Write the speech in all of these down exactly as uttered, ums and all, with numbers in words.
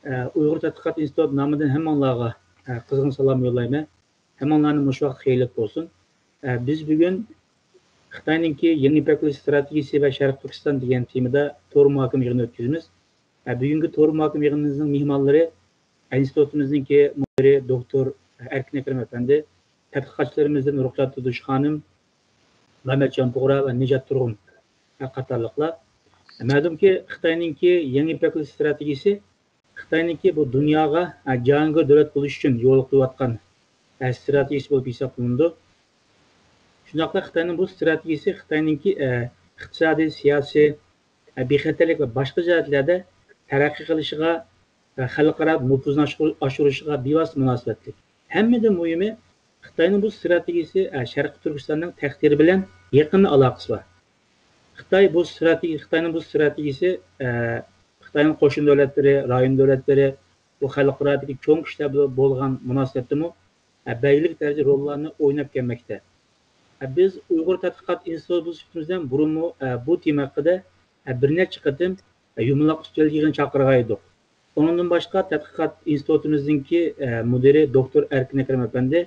ئە، ئۇيغۇر تەتقىقات ئىنستىتۇت نامىدىن ھەممىڭلارغا، ئە، قىزغىن سالام يوللايمەن. ھەممىڭلارنى مۇشۇ ۋاقىت خەيرلىك بولسۇن. ئە، بىز بۈگۈن خىتاينىڭكى يېڭى يىپەك يولى ئىستراتېگىيىسى ۋە شەرقىي تۈركىستان دېگەن تېمىدا تور مۇھاكىمە يىغىنى ئۆتكۈزىمىز. ئە، بۈگۈنكى تور مۇھاكىمە يىغىنىمىزنىڭ مېھمانلىرى ئىنستىتۇتىمىزنىڭكى مۇدىرى دوكتور ئەركىن ئەكرەم ئەپەندى، تەتقىقاتچىلىرىمىزدىن رۇخسەت تۇردۇش خانىم، مەمەتجان بۇغرا ۋە نىجات تۇرغۇن قاتارلىقلار. مەلۇمكى، خىتاينىڭكى يېڭى يىپەك يولى ئىستراتېگىيىسى خىتاينىڭكى بۇ دۇنياغا، ئە، جاھانگىر دۆلەت بولۇش ئۈچۈن يولغا قويۇۋاتقان، ئە، ئىستراتېگىيىسى بولۇپ ھېسابلىنىدۇ. شۇنداقلا خىتاينىڭ بۇ ئىستراتېگىيىسى خىتاينىڭكى، ئە، ئىقتىسادىي، سىياسىي، ئە، بىخەتەرلىك ۋە باشقا جەھەتلەردە تەرەققىي قىلىشىغا ۋە خەلقئارا نوپۇزىنى ئاشۇر-، ئاشۇرۇشىغا بىۋاسىتە مۇناسىۋەتلىك. ھەممىدىن مۇھىمى، خىتاينىڭ بۇ ئىستراتېگىيىسى، ئە، شەرقىي تۈركىستاننىڭ تەقدىرى بىلەن يېقىن ئالاقىسى بار. خىتاي بۇ ئىستراتېگىيە، خىتاينىڭ بۇ ئىستراتېگىيىسى، ئە، خىتاينىڭ قوشنا دۆلەتلىرى، رايون دۆلەتلىرى، بۇ خەلقئارادىكى چوڭ كۈچلەر بىلەن بولغان مۇناسىۋەتتىمۇ، ئە، بەلگىلىك دەرىجىدە روللارنى ئويناپ كەلمەكتە. ئە، بىز ئۇيغۇر تەتقىقات ئىنستىتۇتى بولۇش سۈپىتىمىزدىن بۇرۇنمۇ، ئە، بۇ تېما ھەققىدە، ئە، بىر نەچچە قېتىم، ئە، يۇمىلاق ئۈستەل يىغىنى چاقىرغان ئىدۇق. ئۇنىڭدىن باشقا، تەتقىقات ئىنستىتۇتىمىزنىڭكى، ئە، مۇدىرى دوكتور ئەركىن ئەكرەم ئەپەندى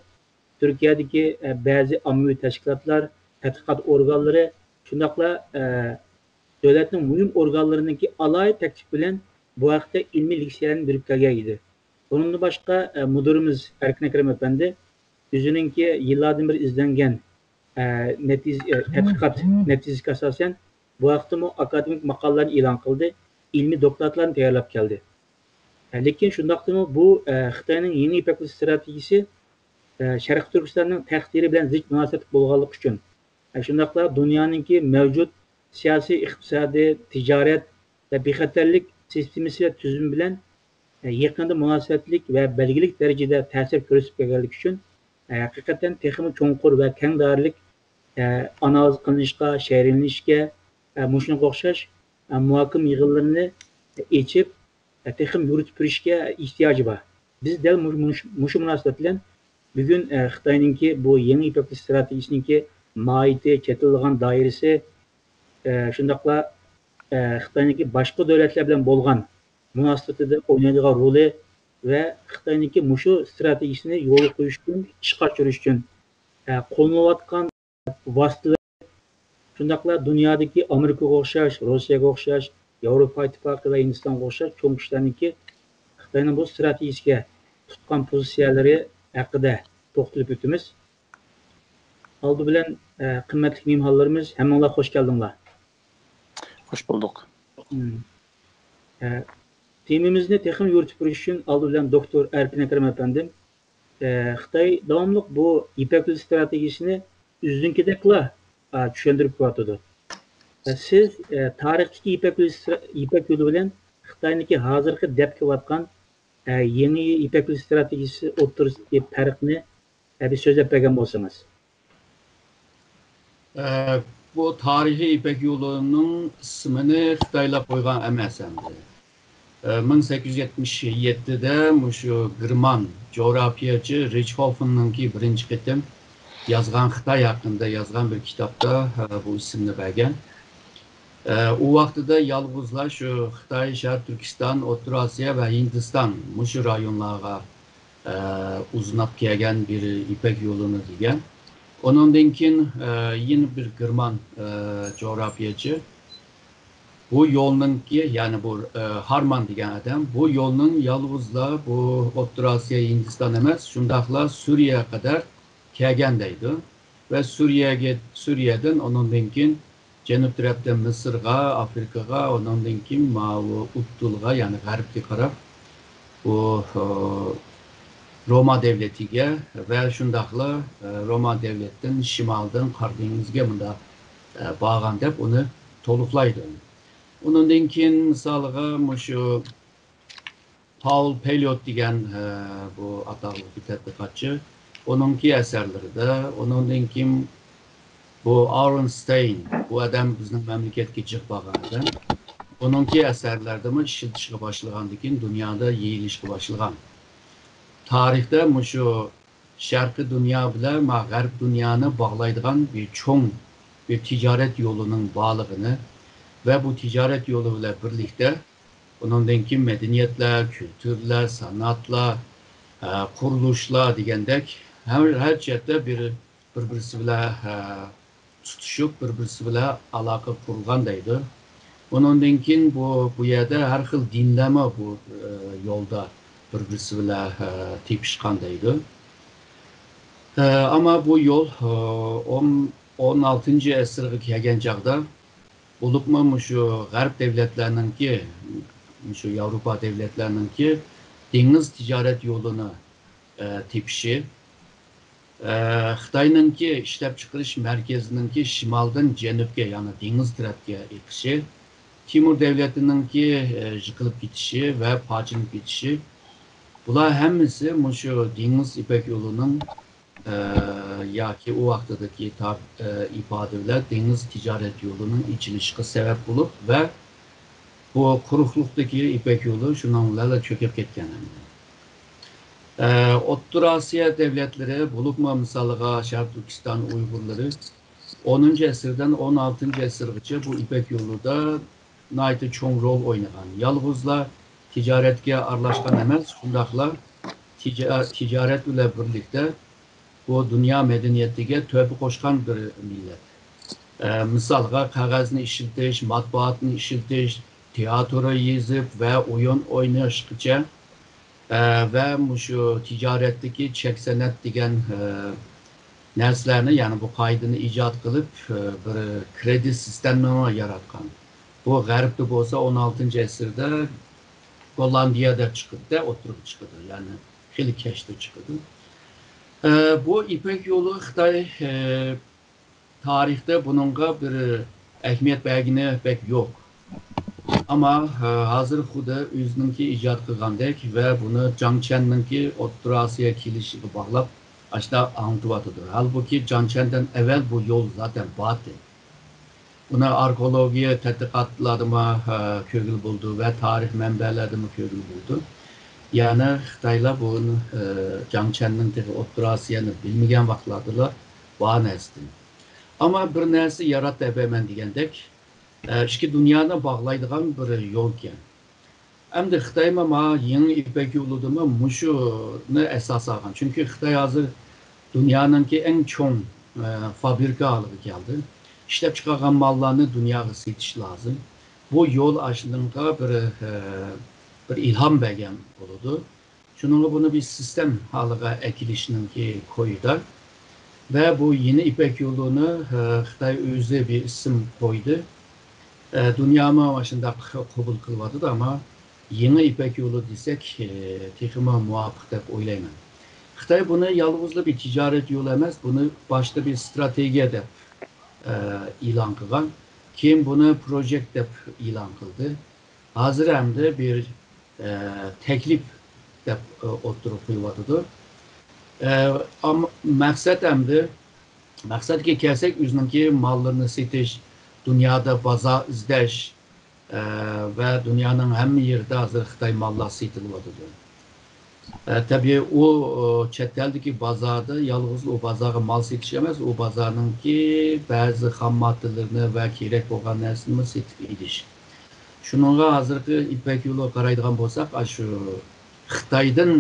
تۈركىيەدىكى، ئە، بەزى ئاممىۋى تەشكىلاتلار، تەتقىقات ئورگانلىرى، شۇنداقلا، ئە، دۆلەتنىڭ مۇھىم ئورگانلىرىنىڭكى ئالاھىدە تەكلىپ بىلەن بۇ ھەقتە ئىلمىي لېكسىيەلەرنى بېرىپ كەلگەن ئىدى. بۇنىڭدىن باشقا، ئە، مۇدىرىمىز ئەركىن ئەكرەم ئەپەندى ئۆزىنىڭكى يىللاردىن بېرى ئىزدەنگەن، ئە، نەتىجە، ئە، تەتقىقات نەتىجىسىگە ئاساسەن، بۇ ھەقتىمۇ ئاكادېمىك ماقالىلەرنى ئېلان قىلدى، ئىلمىي دوكلاتلارنى تەييارلاپ كەلدى. ئە، لېكىن شۇنداقتىمۇ بۇ، ئە، خىتاينىڭ يېڭى يىپەك يولى ئىستراتېگىيىسى، ئە، شەرقىي تۈركىستاننىڭ تەقدىرى بىلەن زىچ مۇناسىۋەتلىك بولغانلىقى ئۈچۈن، ئە، شۇنداقلا دۇنيانىڭكى مەۋجۇت سىياسىي، ئىقتىسادىي، تىجارەت ۋە بىخەتەرلىك سىستېمىسى ۋە تۈزۈمى بىلەن، ئە، يېقىندا مۇناسىۋەتلىك ۋە بەلگىلىك دەرىجىدە تەسىر كۆرسىتىپ كەلگەنلىكى ئۈچۈن، ئە، ھەقىقەتەن تېخىمۇ چوڭقۇر ۋە كەڭ دائىرىلىك، ئە، ئانالىز قىلىنىشقا، شەرھلىنىشكە، ئە، مۇشۇنىڭغا ئوخشاش، ئە، مۇھاكىمە يىغىنلىرىنى ئېچىپ، ئە، تېخىمۇ يورۇتۇپ بېرىشكە ئېھتىياجى بار. بىز دەل مۇ-، مۇش-، مۇشۇ مۇناسىۋەت بىلەن بۈگۈن، ئە، خىتاينىڭكى بۇ يېڭى يىپەك يولى ئىستراتېگىيىسىنىڭكى ماھىيىتى، چېتىلىدىغان دائىرىسى، ئە، شۇنداقلا، ئە، خىتاينىڭكى باشقا دۆلەتلەر بىلەن بولغان مۇناسىۋىتىدە ئوينايدىغان رولى ۋە خىتاينىڭكى مۇشۇ ئىستراتېگىيىسىنى يولغا قويۇش ئۈچۈن، ئىشقا ئاشۇرۇش ئۈچۈن، ئە، قوللىنىۋاتقان ۋاسىتىلىرى، شۇنداقلا دۇنيادىكى ئامېرىكىغا ئوخشاش، روسىيەگە ئوخشاش، ياۋروپا ئىتتىپاقى ۋە ھىندىستانغا ئوخشاش چوڭ كۈچلەرنىڭكى خىتاينىڭ بۇ ئىستراتېگىيىسىگە تۇتقان پوزىتسىيەلىرى ھەققىدە توختىلىپ ئۆتىمىز. ئالدى بىلەن، ئە، قىممەتلىك مېھمانلىرىمىز، ھەممىڭلار خوش كەلدىڭلار. خوش بولدۇق. مم. ئە، تېمىمىزنى تېخىمۇ يورۇتۇپ بېرىش ئۈچۈن ئالدى بىلەن دوكتور ئەركىن ئەكرەم ئەپەندىم، ئە، خىتاي داۋاملىق بۇ يىپەك يولى ئىستراتېگىيىسىنى ئۆزىنىڭكىدەكلا، ئا، چۈشەندۈرۈپ كېلىۋاتىدۇ. ئە، سىز، ئە، تارىختىكى يىپەك يولى ئىسترا-، يىپەك يولى بىلەن خىتاينىڭكى ھازىرقى دەپ كېلىۋاتقان، ئە، يېڭى يىپەك يولى ئىستراتېگىيىسى ئوتتۇرىسىدىكى پەرقنى، ئە، بىر سۆزلەپ بەرگەن بولسىڭىز. ئە، بۇ تارىخىي يىپەك يولىنىڭ ئىسمىنى خىتايلار قويغان ئەمەس ئەمدى. ئە، مىڭ سەككىز يۈز يەتمىش يەتتىدە مۇشۇ گېرمان جۇغراپىيەچى رىچھوفېننىڭكى بىرىنچى قېتىم يازغان، خىتاي ھەققىدە يازغان بىر كىتابتا، ئە، بۇ ئىسىمنى بەرگەن. ئە، ئۇ ۋاقتىدا يالغۇزلا شۇ خىتاي، شەرقىي تۈركىستان، ئوتتۇرا ئاسىيا ۋە ھىندىستان مۇشۇ رايونلارغا ئە، ئۇزىناپ كەلگەن بىر يىپەك يولىنى دېگەن. ئۇنىڭدىن كېيىن، ئە، يەنە بىر گېرمان، ئە، جۇغراپىيەچى بۇ يولنىڭكى، يەنى بۇ، ئە، ھارمان دېگەن ئادەم بۇ يولنىڭ يالغۇزلا بۇ ئوتتۇرا ئاسىيا، ھىندىستان ئەمەس، شۇنداقلا سۈرىيەگە قەدەر كەلگەن دەيدۇ. ۋە سۈرىيەگە، سۈرىيەدىن، ئۇنىڭدىن كېيىن جەنۇب تەرەپتە مىسىرغا، ئافرىقىغا، ئۇنىڭدىن كېيىن ماۋۇ ئۇددۇلغا، يەنى غەربكە قاراپ، بۇ، ئۇ، روما دەۋلىتىگە ۋە شۇنداقلا، ئە، روما دەۋلىتىدىن شىمالدىن قارا دېڭىزگە مۇنداق، ئە، بارغان دەپ ئۇنى تولۇقلايدۇ. ئۇنىڭدىن كېيىن مىسالىغا مۇشۇ پاول پېليوت دېگەن، ئە، بۇ ئاتاقلىق بىر تەتقىقاتچى، ئۇنىڭكى ئەسەرلىرىدە، ئۇنىڭدىن كېيىن بۇ ئارون ستەين، بۇ ئادەم بىزنىڭ مەملىكەتكە جىق بارغان ئادەم. ئۇنىڭكى ئەسەرلەردىمۇ ئىشلىتىشكە باشلىغاندىن كېيىن دۇنيادا يېيىلىشكە باشلىغان. تارىختا مۇشۇ شەرقىي دۇنيا بىلەن ما غەرب دۇنيانى باغلايدىغان بىر چوڭ بىر تىجارەت يولىنىڭ بارلىقىنى ۋە بۇ تىجارەت يولى بىلەن بىرلىكتە ئۇنىڭدىن كېيىن مەدەنىيەتلەر، كۈلتۈرلەر، سانائەتلەر، ئە، قۇرۇلۇشلار دېگەندەك ھەر، ھەر جەھەتتە بىر، بىر-بىرسى بىلەن، ئە، تۇتۇشۇپ، بىر-بىرسى بىلەن ئالاقە قۇرغان دەيدۇ. ئۇنىڭدىن كېيىن بۇ، بۇ يەردە ھەر خىل دىنلارمۇ بۇ، ئە، يولدا بىر-بىرسى بىلەن، ئە، تېپىشقان دەيدۇ. ئە، ئەمما بۇ يول، ئە، ئون، ئون ئالتىنچى ئەسىرگە كەلگەن چاغدا، بولۇپمۇ مۇشۇ غەرب دەۋلەتلەرنىڭكى، مۇشۇ ياۋروپا دەۋلەتلەرنىڭكى دېڭىز تىجارەت يولىنى، ئە، تېپىشى، ئە، خىتاينىڭكى ئىشلەپچىقىرىش مەركىزىنىڭكى شىمالدىن جەنۇبكە، يەنى دېڭىز تەرەپكە ئېقىشى، تىمۇر دەۋلىتىنىڭكى، ئە، يىقىلىپ كېتىشى ۋە پارچىلىنىپ كېتىشى، بۇلار ھەممىسى مۇشۇ دېڭىز يىپەك يولىنىڭ، ئە، ياكى ئۇ ۋاقتىدىكى تا-، ئە، ئىپادە بىلەن دېڭىز تىجارەت يولىنىڭ ئېچىلىشىغا سەۋەب بولۇپ ۋە بۇ قۇرۇقلۇقتىكى يىپەك يولى شۇنىڭ بىلەن چۆكۈپ كەتكەن ئەمدى. ئە، ئوتتۇرا ئاسىيا دەۋلەتلىرى، بولۇپمۇ مىسالغا شەرقىي تۈركىستان ئۇيغۇرلىرى ئونىنچى ئەسىردىن ئون ئالتىنچى ئەسىرگىچە بۇ يىپەك يولىدا ناھايىتى چوڭ رول ئوينىغان. يالغۇزلا تىجارەتكە ئارىلاشقان ئەمەس، شۇنداقلا تىجا-، تىجارەت بىلەن بىرلىكتە بۇ دۇنيا مەدەنىيىتىگە تۆھپە قوشقان بىر مىللەت. ئە، مىسالغا، قەغەزنى ئىشلىتىش، ماتبۇئاتنى ئىشلىتىش، تىياتىرو يېزىپ ۋە ئويۇن ئويناشقىچە، ئە، ۋە مۇشۇ تىجارەتتىكى چەك سەنئەت دېگەن، ئە، نەرسىلەرنى، يەنى بۇ قائىدىنى ئىجاد قىلىپ، ئە، بىر كرېدىت سىستېمىنى ياراتقان. بۇ غەربتە بولسا ئون ئالتىنچى ئەسىردە گوللاندىيە دەپ چىقىدۇ-دە، ئوتتۇرىغا چىقىدۇ. يەنى خېلى كەچتە چىقىدۇ. ئە، بۇ يىپەك يولى خىتاي، ئە، تارىختا بۇنىڭغا بىر ئەھمىيەت بەرگىنى بەك يوق. ئەمما، ئە، ھازىر خۇددى ئۆزىنىڭكى ئىجاد قىلغاندەك ۋە بۇنى جاڭ چيەننىڭكى ئوتتۇرا ئاسىيا كېلىشىگە باغلاپ، ئاشۇنداق ئاڭلىتىۋاتىدۇ. ھالبۇكى، جاڭ چيەندىن ئەۋۋەل بۇ يول زاتەن بارتى. بۇنى ئارخېئولوگىيە تەتقىقاتلاردىمۇ، ئە، كۆرگىلى بولىدۇ ۋە تارىخ مەنبەلەردىمۇ كۆرگىلى بولىدۇ. يەنى خىتايلار بۇ، ئە، جاڭ چيەننىڭ تېخى ئوتتۇرا ئاسىيانى بىلمىگەن ۋاقىتلاردىلا بار نەرسىدىن. ئەمما بىر نەرسە ياراتتى ئەبەمەن دېگەندەك، ئە، ئىككى دۇنيانى باغلايدىغان بىر يولكەن. ئەمدى خىتايمۇ ما يېڭى يىپەك يولىدىمۇ مۇشۇنى ئاساس ئالغان. چۈنكى خىتاي ھازىر دۇنيانىڭكى ئەڭ چوڭ، ئە، فابرىكا ھالىغا كەلدى. ئىشلەپچىقارغان ماللارنى دۇنياغا سېتىش لازىم. بۇ يول ئاشۇنىڭغا بىر، ئە، بىر ئىلھام بەرگەن بولىدۇ. شۇنىڭغا بۇنى بىر سىستېم ھالىغا ئەكېلىشنىڭكى كويىدا. ۋە بۇ يېڭى يىپەك يولىنى، ئە، خىتاي ئۆزى بىر ئىسىم قويدى. ئە، دۇنيامۇ شۇنداق قوبۇل قىلىۋاتىدۇ، ئەمما يېڭى يىپەك يولى دېسەك، ئە، تېخىمۇ مۇۋاپىق دەپ ئويلايمەن. خىتاي بۇنى يالغۇزلا بىر تىجارەت يولى ئەمەس، بۇنى باشتا بىر ستراتېگىيە دەپ، ئە، ئېلان قىلغان. كېيىن بۇنى پروژېكت دەپ ئېلان قىلدى. ھازىر ئەمدى بىر، ئە، تەكلىپ دەپ، ئە، ئوتتۇرىغا قويۇۋاتىدۇ. ئە، ئام-، مەقسەت ئەمدى، مەقسەتكە كەلسەك، ئۆزىنىڭكى ماللىرىنى سېتىش، دۇنيادا بازار ئىزدەش، ئە، ۋە دۇنيانىڭ ھەممە يېرىدە ھازىر خىتاي ماللار سېتىلىۋاتىدۇ. ئە، تەبىئىي، ئۇ، ئۇ، چەت ئەلدىكى بازاردا يالغۇز ئۇ بازارغا مال سېتىش ئەمەس، ئۇ بازارنىڭكى بەزى خام ماددىلىرىنى ۋە كېرەك بولغان نەرسىنىمۇ سېتىپ ئېلىش. شۇنىڭغا ھازىرقى يىپەك يولىغا قارايدىغان بولساق، ئاشۇ خىتايدىن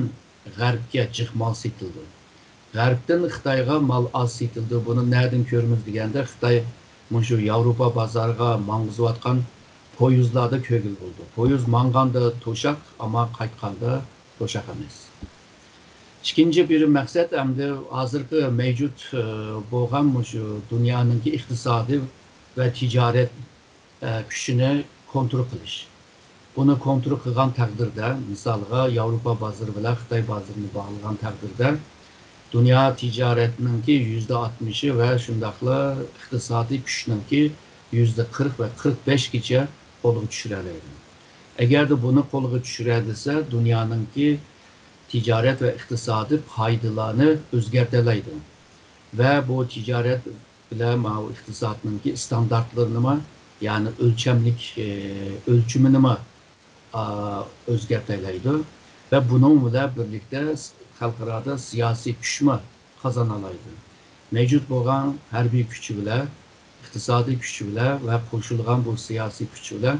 غەربكە جىق مال سېتىلىدۇ. غەربتىن خىتايغا مال ئاز سېتىلىدۇ. بۇنى نەدىن كۆرىمىز دېگەندە، خىتاي مۇشۇ ياۋروپا بازارىغا ماڭغۇزۇۋاتقان پويىزلاردا كۆرگىلى بولىدۇ. پويىز ماڭغاندا توشاق، ئەمما قايتقاندا توشاق ئەمەس. ئىككىنچى بىر مەقسەت ئەمدى ھازىرقى مەۋجۇت، ئە، بولغان مۇشۇ دۇنيانىڭكى ئىقتىسادىي ۋە تىجارەت، ئە، كۈچىنى كونترول قىلىش. بۇنى كونترول قىلغان تەقدىردە، مىسالغا، ياۋروپا بازىرى بىلەن خىتاي بازىرىنى باغلىغان تەقدىردە، دۇنيا تىجارەتنىڭكى يۈزدە ئاتمىشى ۋە شۇنداقلا ئىقتىسادىي كۈچنىڭكى يۈزدە قىرىق ۋە قىرىق بەشكىچە قولغا چۈشۈرەلەيدۇ. ئەگەردە بۇنى قولغا چۈشۈرەلىسە، دۇنيانىڭكى تىجارەت ۋە ئىقتىسادىي قائىدىلارنى ئۆزگەرتەلەيدۇ ۋە بۇ تىجارەت بىلەن ماۋۇ ئىقتىسادنىڭكى ئىستاندارتلىرىنىمۇ، يەنى ئۆلچەملىك، ئە، ئۆلچىمىنىمۇ، ئا، ئۆزگەرتەلەيدۇ ۋە بۇنىڭ بىلەن بىرلىكتە خەلقئارادا سىياسىي كۈچمۇ قازانالايدۇ. مەۋجۇت بولغان ھەربىي كۈچى بىلەن، ئىقتىسادىي كۈچى بىلەن ۋە قوشۇلغان بۇ سىياسىي كۈچى بىلەن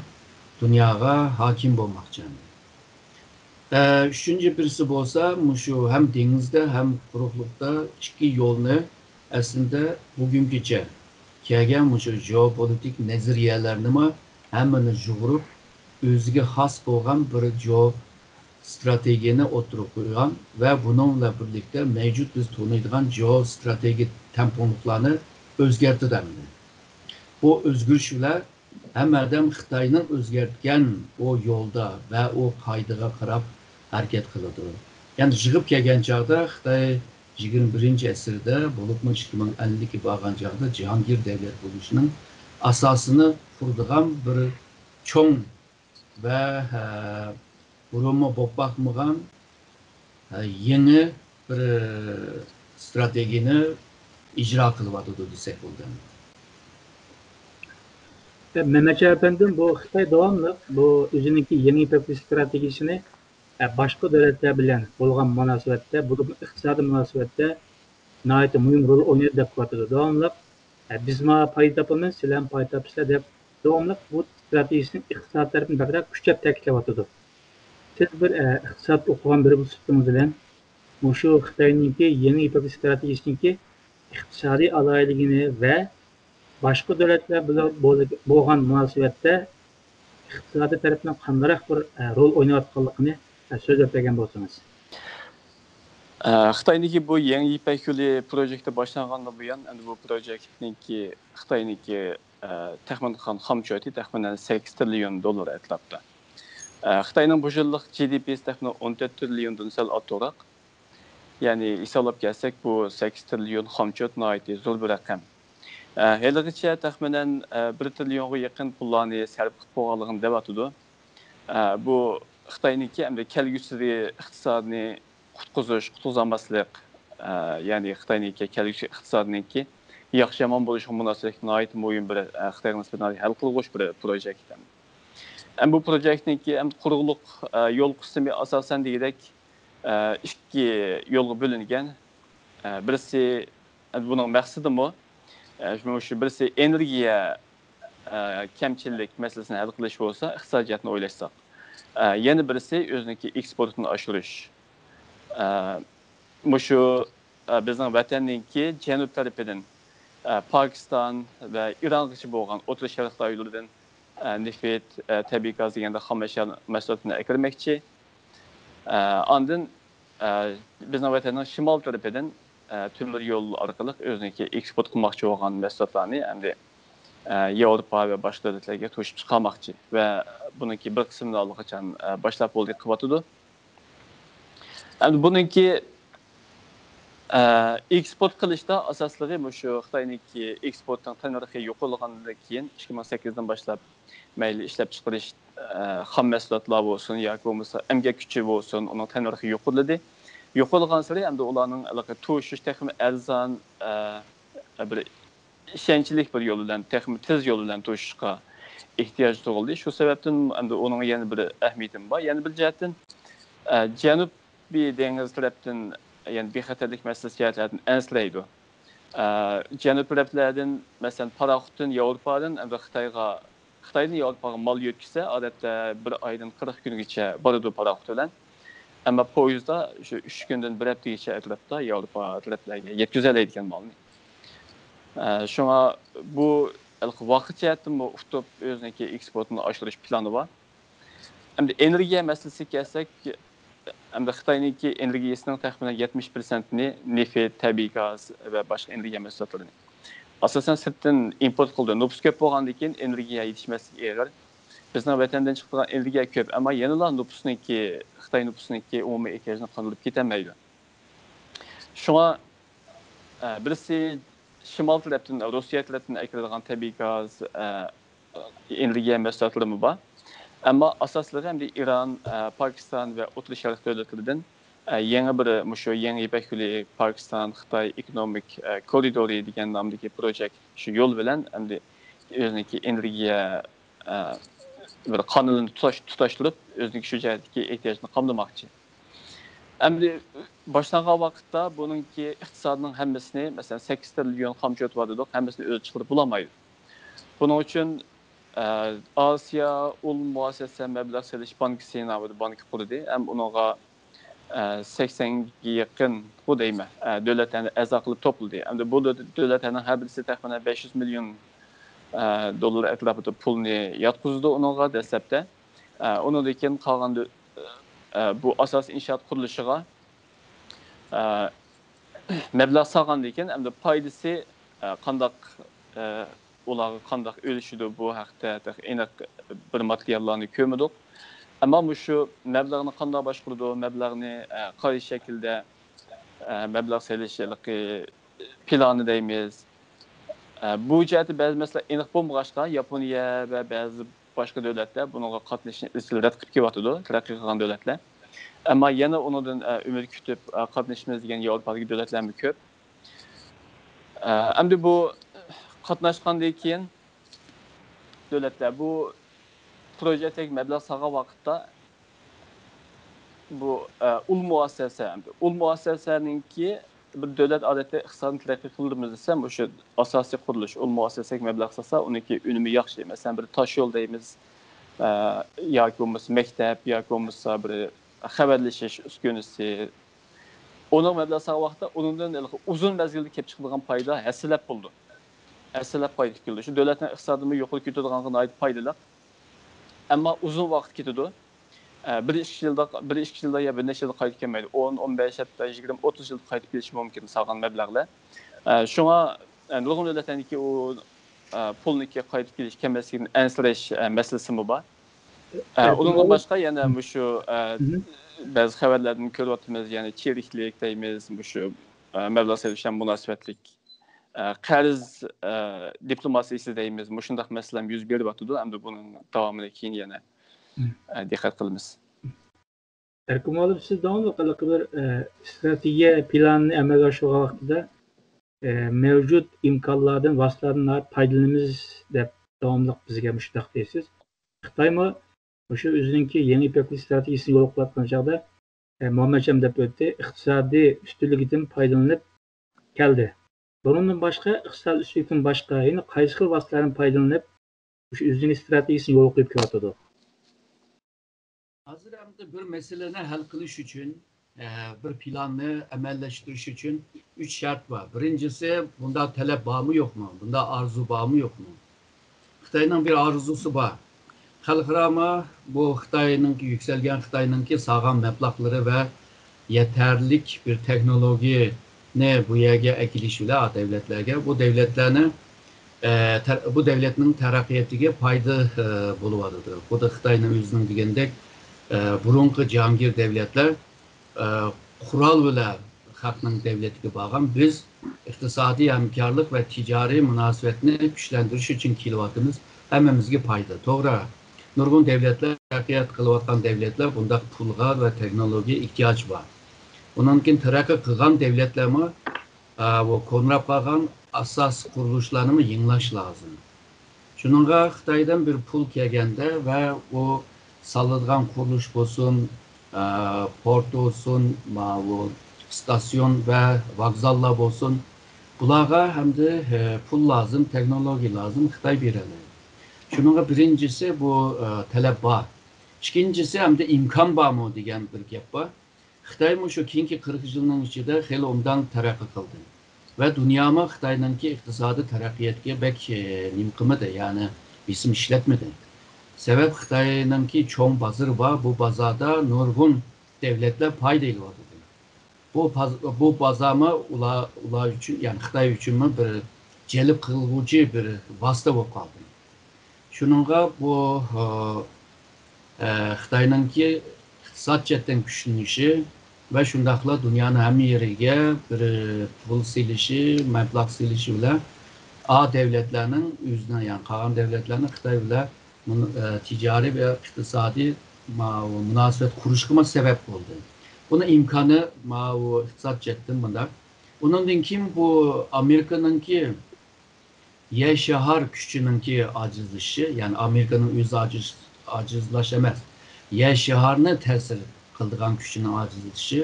دۇنياغا ھاكىم بولماقچى. ئە، ئۈچىنچى بىرسى بولسا، مۇشۇ ھەم دېڭىزدا، ھەم قۇرۇقلۇقتا ئىككى يولنى ئەسلىدە بۈگۈنگىچە كەلگەن مۇشۇ جېئوپولىتىك نەزەرىيەلەرنىمۇ ھەممىنى يۇغۇرۇپ، ئۆزىگە خاس بولغان بىر جېئو ستراتېگىيەنى ئوتتۇرىغا قويغان ۋە بۇنىڭ بىلەن بىرلىكتە مەۋجۇت بىز تونۇيدىغان جېئو ستراتېگىك تەڭپۇڭلۇقلارنى ئۆزگەرتىدۇ ئەمدى. بۇ ئۆزگىرىش بىلەن ھەممە ئادەم خىتاينىڭ ئۆزگەرتكەن ئۇ يولدا ۋە ئۇ قائىدىگە قاراپ ھەرىكەت قىلىدۇ. يەنى يىغىپ كەلگەن چاغدا خىتاي يىگىرمە بىرىنچى ئەسىردە، بولۇپمۇ ئىككى مىڭ ئەللىككە بارغان چاغدا جاھانگىر دەۋلەت بولۇشنىڭ ئاساسىنى قۇرىدىغان بىر چوڭ ۋە، ھە، بۇرۇنمۇ بولۇپ باقمىغان، ھە، يېڭى بىر ستراتېگىيەنى ئىجرا قىلىۋاتىدۇ دېسەك بولىدۇ. مەمەتجان ئەپەندىم، بۇ خىتاي داۋاملىق بۇ ئۆزىنىڭكى يېڭى يىپەك يولى ستراتېگىيەسىنى، ئە، باشقا دۆلەتلەر بىلەن بولغان مۇناسىۋەتتە، بولۇپمۇ ئىقتىسادىي مۇناسىۋەتتە ناھايىتى مۇھىم رول ئوينايدۇ دەپ قىلىۋاتىدۇ. داۋاملىق، ئە، بىزمۇ پايدا تاپىمىز، سىلەرمۇ پايدا تاپىسىلەر دەپ داۋاملىق بۇ ستراتېگىيەسىنى ئىقتىساد تەرىپىدىن بەكرەك كۈچەپ تەكىتلەۋاتىدۇ. سىز بىر، ئە، ئىقتىساد ئوقۇغان بىرى بولۇپ سۈپىتىڭىز بىلەن مۇشۇ خىتاينىڭكى يېڭى يىپەك ستراتېگىيەسىنىڭكى ئىقتىسادىي ئالاھىدىلىكىنى ۋە باشقا دۆلەتلەر بىلەن بول-، بولغان مۇناسىۋەتتە ئىقتىسادىي تەرەپنىڭ قانداقراق بىر، ئە، رول ئويناۋاتقانلىقىنى، ئە، سۆزلەپ بەرگەن بولسىڭىز. ئە، خىتاينىڭكى بۇ يېڭى يىپەك يولى پروژېكتى باشلانغاندىن بۇيان، ئەمدى بۇ پروژېكتنىڭكى، خىتاينىڭكى، ئە، تەخمىن قىلغان خامچوتى تەخمىنەن سەككىز تىرىليون دوللار ئەتراپىدا. ئە، خىتاينىڭ بۇ يىللىق جى دى پىسى تەخمىنەن ئون تۆت تىرىليوندىن سەل ئارتۇقراق. يەنى ھېسابلاپ كەلسەك، بۇ سەككىز تىرىليون خامچوت ناھايىتى زور بىر رەقەم. ئە، ھېلىغىچە تەخمىنەن، ئە، بىر تىرىليونغا يېقىن پۇللارنى سەرپ قىلىپ بولغانلىقىنى دەۋاتىدۇ. ئە، بۇ خىتاينىڭكى ئەمدى كەلگۈسىدىكى ئىقتىسادنى قۇتقۇزۇش، قۇتقۇزالماسلىق، ئە، يەنى خىتاينىڭكى كەلگۈسى ئىقتىسادىنىڭكى ياخشى يامان بولۇشىغا مۇناسىۋەتلىك ناھايىتى مۇھىم بىر، ئە، خىتايغا نىسبەتەن ھەل قىلغۇچ بىر پروژېكت. ئەمدى بۇ پروژېكتنىڭكى ئەمدى قۇرۇقلۇق، ئە، يول قىسمى ئاساسەن دېگۈدەك، ئە، ئىككى يولغا بۆلۈنگەن. ئە، بىرسى، ئە، بۇنىڭ مەقسىتىمۇ، ئە، شۇ، شۇ بىرسى ئېنېرگىيە، ئە، كەمچىللىك مەسىلىسىنى ھەل قىلىش بولسا، ئىقتىسادىياتنى ئويلاشساق. ئە، يەنە بىرسى ئۆزىنىڭكى ئېكسپورتىنى ئاشۇرۇش. ئە، مۇشۇ، ئە، بىزنىڭ ۋەتەننىڭكى جەنۇب تەرىپىدىن، ئە، پاكىستان ۋە ئىرانغىچە بولغان ئوتتۇرا شەرق رايونلىرىدىن، ئە، نېفىت، ئە، تەبىئىي گاز دېگەندە خام ئەشيا مەھسۇلاتلىرىنى ئەكىرمەكچى. ئە، ئاندىن، ئە، بىزنىڭ ۋەتەننىڭ شىمال تەرىپىدىن، ئە، تۆمۈر يول ئارقىلىق ئۆزىنىڭكى ئېكسپورت قىلماقچى بولغان مەھسۇلاتلارنى ئەمدى، ئە، ياۋروپا ۋە باشقا دۆلەتلەرگە توشۇپ چىقارماقچى ۋە بۇنىڭكى بىر قىسمىنى ئاللىقاچان، ئە، باشلاپ بولدى قىلىۋاتىدۇ. ئەمدى بۇنىڭكى، ئە، ئېكسپورت قىلىشتا ئاساسلىقى مۇشۇ خىتاينىڭكى ئېكسپورتنىڭ تەننەرخى يۇقىرىلىغاندىن كېيىن، ئىككى مىڭ سەككىزدىن باشلاپ مەيلى ئىشلەپچىقىرىش، ئە، خام مەھسۇلاتلار بولسۇن ياكى بولمىسا ئەمگەك كۈچى بولسۇن، ئۇنىڭ تەننەرخى يۇقىرىلىدى. يۇقىرىلىغانسېرى ئەمدى ئۇلارنىڭ ھېلىقى توشۇش تېخىمۇ ئەرزان، ئە، بىر ئىشەنچلىك بىر يول بىلەن، تېخىمۇ تېز يول بىلەن توشۇشقا ئېھتىياج تۇغۇلدى. شۇ سەۋەبتىن ئەمدى ئۇنىڭ يەنە بىر ئەھمىيىتىمۇ بار. يەنە بىر جەھەتتىن، ئە، جەنۇبىي دېڭىز تەرەپتىن، يەنى بىخەتەرلىك مەسىلىسى جەھەتلەردىن ئەنسىرەيدۇ. ئە، جەنۇب تەرەپلەردىن، مەسىلەن، پاراخوتتىن ياۋروپادىن ئەمدى خىتايغا، خىتايدىن ياۋروپاغا مال يۆتكىسە، ئادەتتە بىر ئايدىن قىرىق كۈنگىچە بارىدۇ پاراخوت بىلەن. ئەمما پويىزدا شۇ ئۈچ كۈندىن بىر ھەپتىگىچە ئەتراپتا ياۋروپا تەرەپلەرگە يەتكۈزەلەيدىكەن مالنى. ئە، شۇڭا بۇ ھېلىقى ۋاقىت جەھەتتىنمۇ ئۇتۇپ، ئۆزىنىڭكى ئېكسپورتىنى ئاشۇرۇش پىلانى بار. ئەمدى ئېنېرگىيە مەسىلىسىگە كەلسەك، ئەمدى خىتاينىڭكى ئېنېرگىيەسىنىڭ تەخمىنەن يەتمىش پىرسەنتىنى نېفىت، تەبىئىي گاز ۋە باشقا ئېنېرگىيە مەھسۇلاتلىرىنى، ئاساسەن، سىرتتىن ئىمپورت قىلىدۇ. نوپۇس كۆپ بولغاندىن كېيىن ئېنېرگىيە يېتىشمەسلىكى ئېغىر. بىزنىڭ ۋەتەندىن چىقىدىغان ئېنېرگىيە كۆپ، ئەمما يەنىلا نوپۇسنىڭكى، خىتاي نوپۇسىنىڭكى ئومۇمىي ئېھتىياجىنى قاندۇرۇپ كېتەلمەيدۇ. شۇڭا، ئە، بىرسى شىمال تەرەپتىن، روسىيە تەرەپتىن ئەكىرىدىغان تەبىئىي گاز، ئە، ئېنېرگىيە مەھسۇلاتلىرىمۇ بار. ئەمما ئاساسلىقى ئەمدى ئىران، ئە، پاكىستان ۋە ئوتتۇرا شەرق دۆلەتلىرىدىن، ئە، يېڭى بىر، مۇشۇ يېڭى يىپەك يولى، پاكىستان، خىتاي ئېكونومىك، ئە، كورىدورى دېگەن نامدىكى پروژېكت شۇ يول بىلەن ئەمدى ئۆزىنىڭكى ئېنېرگىيە، ئە، بىر قانىلىنى تۇتاش-، تۇتاشتۇرۇپ، ئۆزىنىڭكى شۇ جەھەتتىكى ئېھتىياجىنى قامدىماقچى. ئەمدى باشلانغان ۋاقىتتا بۇنىڭكى ئىقتىسادنىڭ ھەممىسىنى، مەسىلەن، سەككىز تىرىليون خامچوت بار دېدۇق، ھەممىسىنى ئۆزى چىقىرىپ بولالمايدۇ. بۇنىڭ ئۈچۈن، ئاسىيا ئۇل مۇئەسسەسە مەبلەغ سېلىش بانكىسى نامىدا بانكا قۇردى ھەم ئۇنىڭغا سەكسەنگە يېقىنغۇ دەيمەن، دۆلەتلەرنى ئەزا قىلىپ توپلىدى. ئەمدى بۇ دۆلەتلەرنىڭ ھەر بىرسى تەخمىنەن بەش يۈز مىليون دوللار ئەتراپىدا پۇلنى ياتقۇزىدۇ ئۇنىڭغا دەسلەپتە. ئۇنىڭدىن كېيىن قالغان بۇ ئاساسىي ئىنشائات قۇرۇلۇشىغا مەبلەغ سالغاندىن كېيىن ئەمدى پايدىسى قانداق، ئۇلارغا قانداق ئۈلۈشىدۇ، بۇ ھەقتە تېخى ئېنىق بىر ماتېرىياللارنى كۆرمىدۇق. ئەمما مۇشۇ مەبلەغنى قانداق باشقۇرىدۇ، مەبلەغنى قايسى شەكىلدە مەبلەغ سېلىش ھېلىقى پىلانى دەيمىز، بۇ جەھەتتە بەزى مەسىلە ئېنىق بولمىغاچقا، ياپونىيە ۋە بەزى باشقا دۆلەتلەر بۇنىڭغا قاتنىشىشنى ئىزچىل رەت قىلىپ كېلىۋاتىدۇ، تەرەققىي قىلغان دۆلەتلەر. ئەمما يەنە ئۇنىڭدىن ئۈمىد كۈتۈپ قاتنىشىمىز دېگەن ياۋروپادىكى دۆلەتلەرمۇ كۆپ. ئەمدى بۇ قاتناشقاندىن كېيىن دۆلەتلەر بۇ پروژېكتتەك مەبلەغ سالغان ۋاقىتتا بۇ ئۇل مۇئەسسەسە، ئۇل مۇئەسسەسەنىڭكى بىر دۆلەت ئادەتتە ئىقتىسادنى تەرەققىي قىلدۇرىمىز دېسە، مۇشۇ ئاساسىي قۇرۇلۇش، ئۇل مۇئەسسەسەگە مەبلەغ سالسا، ئۇنىڭكى ئۈنۈمى ياخشى. مەسىلەن، بىر تاشيول دەيمىز، ئە، ياكى بولمىسا مەكتەپ، ياكى بولمىسا بىر خەۋەرلىشىش ئۈسكۈنىسى. ئۇنىڭ مەبلەغ سالغان ۋاقىتتا ئۇنىڭدىن ھېلىقى ئۇزۇن مەزگىلدە كېلىپ چىقىدىغان پايدا ھەسسىلەپ بولىدۇ. ھەسسىلەپ پايدا كېلىدۇ. شۇ دۆلەتنىڭ ئىقتىسادىمۇ يۇقىرى كۆتۈرىدىغانغا ناھايىتى پايدىلىق. ئەمما ئۇزۇن ۋاقىت كېتىدۇ. ئە، بىر ئىككى يىلدا، بىر ئىككى يىلدا يا بىر نەچچە يىلدا قايتىپ كەلمەيدۇ. ئون، ئون بەش، ھەتتا يىگىرمە، ئوتتۇز يىلدا قايتىپ كېلىشى مۇمكىن سالغان مەبلەغلەر. ئە، شۇڭا، ئە، نۇرغۇن دۆلەتلەرنىڭكى ئۇ، ئە، پۇلنىڭكى قايتىپ كېلىش كەلمەسلىكىدىن ئەنسىرەش، ئە، مەسىلىسىمۇ بار. ئە، ئە، ئۇنىڭدىن بۇ باشقا يەنە مۇشۇ، ئە، مھم. بەزى خەۋەرلەردىن كۆرۈۋاتىمىز، يەنى چىرىكلىك دەيمىز، مۇشۇ، ئە، مەبلەغ سېلىش بىلەن مۇناسىۋەتلىك، ئە، قەرز، ئە، دىپلوماتىيىسى دەيمىز، مۇشۇنداق مەسىلە يۈز بېرىۋاتىدۇ. ئەمدى بۇنىڭ داۋامىنى كېيىن يەنە، مم. ئە، دىققەت قىلىمىز. ئەركىن مۇئەللىم، سىز داۋاملىق ھېلىقى بىر، ئە، ئىستراتېگىيە پىلانىنى ئەمەلگە ئاشۇرغان ۋاقتىدا، ئە، مەۋجۇت ئىمكانلاردىن، ۋاسىتىلەردىن پايدىلىنىمىز دەپ داۋاملىق بىزگە مۇشۇنداق دەيسىز. خىتايمۇ مۇشۇ ئۆزىنىڭكى يېڭى يىپەك يولى ئىستراتېگىيىسىنى يولغا قويۇۋاتقان چاغدا، ئە، مۇھەممەتجان دەپ ئۆتتى، ئىقتىسادىي ئۈستۈنلۈكىدىن پايدىلىنىپ كەلدى. بۇنىڭدىن باشقا، ئىقتىسادىي ئۈستۈنلۈكتىن باشقا يەنە قايسى خىل ۋاسىتىلەردىن پايدىلىنىپ، مۇشۇ ئۆزىنىڭ ئىستراتېگىيىسىنى يولغا قويۇپ كېلىۋاتىدۇ؟ ھازىر ئەمدى بىر مەسىلىنى ھەل قىلىش ئۈچۈن، ئە، بىر پىلاننى ئەمەلىيلەشتۈرۈش ئۈچۈن ئۈچ شەرت بار. بىرىنچىسى، بۇنداق تەلەپ بارمۇ يوقمۇ؟ بۇنداق ئارزۇ بارمۇ يوقمۇ؟ خىتاينىڭ بىر ئارزۇسى بار. خەلقئارامۇ بۇ خىتاينىڭكى، يۈكسەلگەن خىتاينىڭكى سالغان مەبلەغلىرى ۋە يېتەرلىك بىر تېخنولوگىيەنى بۇ يەرگە ئەكېلىش بىلەن، ئا دەۋلەتلەرگە، بۇ دەۋلەتلەرنى، ئە، تەر-، بۇ دەۋلەتنىڭ تەرەققىياتىغا پايدا، ئە، بولۇۋاتىدۇ. خۇددى خىتاينىڭ ئۆزىنىڭ دېگەندەك، ئە، بۇرۇنقى جاھانگىر دەۋلەتلەر، ئە، قورال بىلەن خەقنىڭ دەۋلىتىگە بارغان، بىز ئىقتىسادىي ھەمكارلىق ۋە تىجارىي مۇناسىۋەتنى كۈچلەندۈرۈش ئۈچۈن كېلىۋاتىمىز، ھەممىمىزگە پايدا. توغرا، نۇرغۇن دەۋلەتلەر، تەرەققىيات قىلىۋاتقان دەۋلەتلەر بۇنداق پۇلغا ۋە تېخنولوگىيە ئېھتىياجى بار. ئۇنىڭدىن كېيىن تەرەققىي قىلغان دەۋلەتلەرمۇ، ئا، بۇ كونىراپ قالغان ئاساسىي قۇرۇلۇشلارنىمۇ يېڭىلاش لازىم. شۇنىڭغا خىتايدىن بىر پۇل كەلگەندە ۋە ئۇ سالىدىغان قۇرۇلۇش بولسۇن، ئە، پورت بولسۇن، ماۋۇ ئىستاسيون ۋە ۋوگزاللار بولسۇن، بۇلارغا ئەمدى، ئە، پۇل لازىم، تېخنولوگىيە لازىم، خىتاي بېرەلەيدۇ. شۇنىڭغا بىرىنچىسى بۇ، ئە، تەلەپ بار. ئىككىنچىسى ئەمدى ئىمكان بارمۇ دېگەن بىر گەپ بار. خىتاي مۇشۇ كېيىنكى قىرىق يىلنىڭ ئىچىدە خېلى ئوبدان تەرەققىي قىلدى. ۋە دۇنيامۇ خىتاينىڭكى ئىقتىسادىي تەرەققىياتىغا بەك، ئە، نېمە قىلمىدى، يەنى بېسىم ئىشلەتمىدى. سەۋەب خىتاينىڭكى چوڭ بازىرى بار، بۇ بازاردا نۇرغۇن دەۋلەتلەر پايدا ئېلىۋاتىدۇ. بۇ پاز-، بۇ بازارمۇ ئۇلار، ئۇلار ئۈچۈن، يەنى خىتاي ئۈچۈنمۇ بىر جەلپ قىلغۇچى بىر ۋاسىتە بولۇپ قالدى. شۇنىڭغا بۇ، ئە، ئە، خىتاينىڭكى ئىقتىساد جەھەتتىن كۈچلىنىشى ۋە شۇنداقلا دۇنيانىڭ ھەممە يېرىگە بىر پۇل سېلىشى، مەبلەغ سېلىشى بىلەن ئا دەۋلەتلەرنىڭ ئۆزىنىڭ، يەنى قالغان دەۋلەتلەرنىڭ خىتاي بىلەن مۇن-، ئە، تىجارىي ۋە ئىقتىسادىي ماۋۇ مۇناسىۋەت قۇرۇشقىمۇ سەۋەب بولدى. بۇنىڭ ئىمكانى ماۋۇ ئىقتىساد جەھەتتىن مۇنداق. ئۇنىڭدىن كېيىن بۇ ئامېرىكىنىڭكى يەر شار كۈچىنىڭكى ئاجىزلىشىشى، يەنى ئامېرىكىنىڭ ئۆزى ئاجىز، ئاجىزلاش ئەمەس، يەر شارنى تەسىر قىلىدىغان كۈچىنىڭ ئاجىزلىشىشى،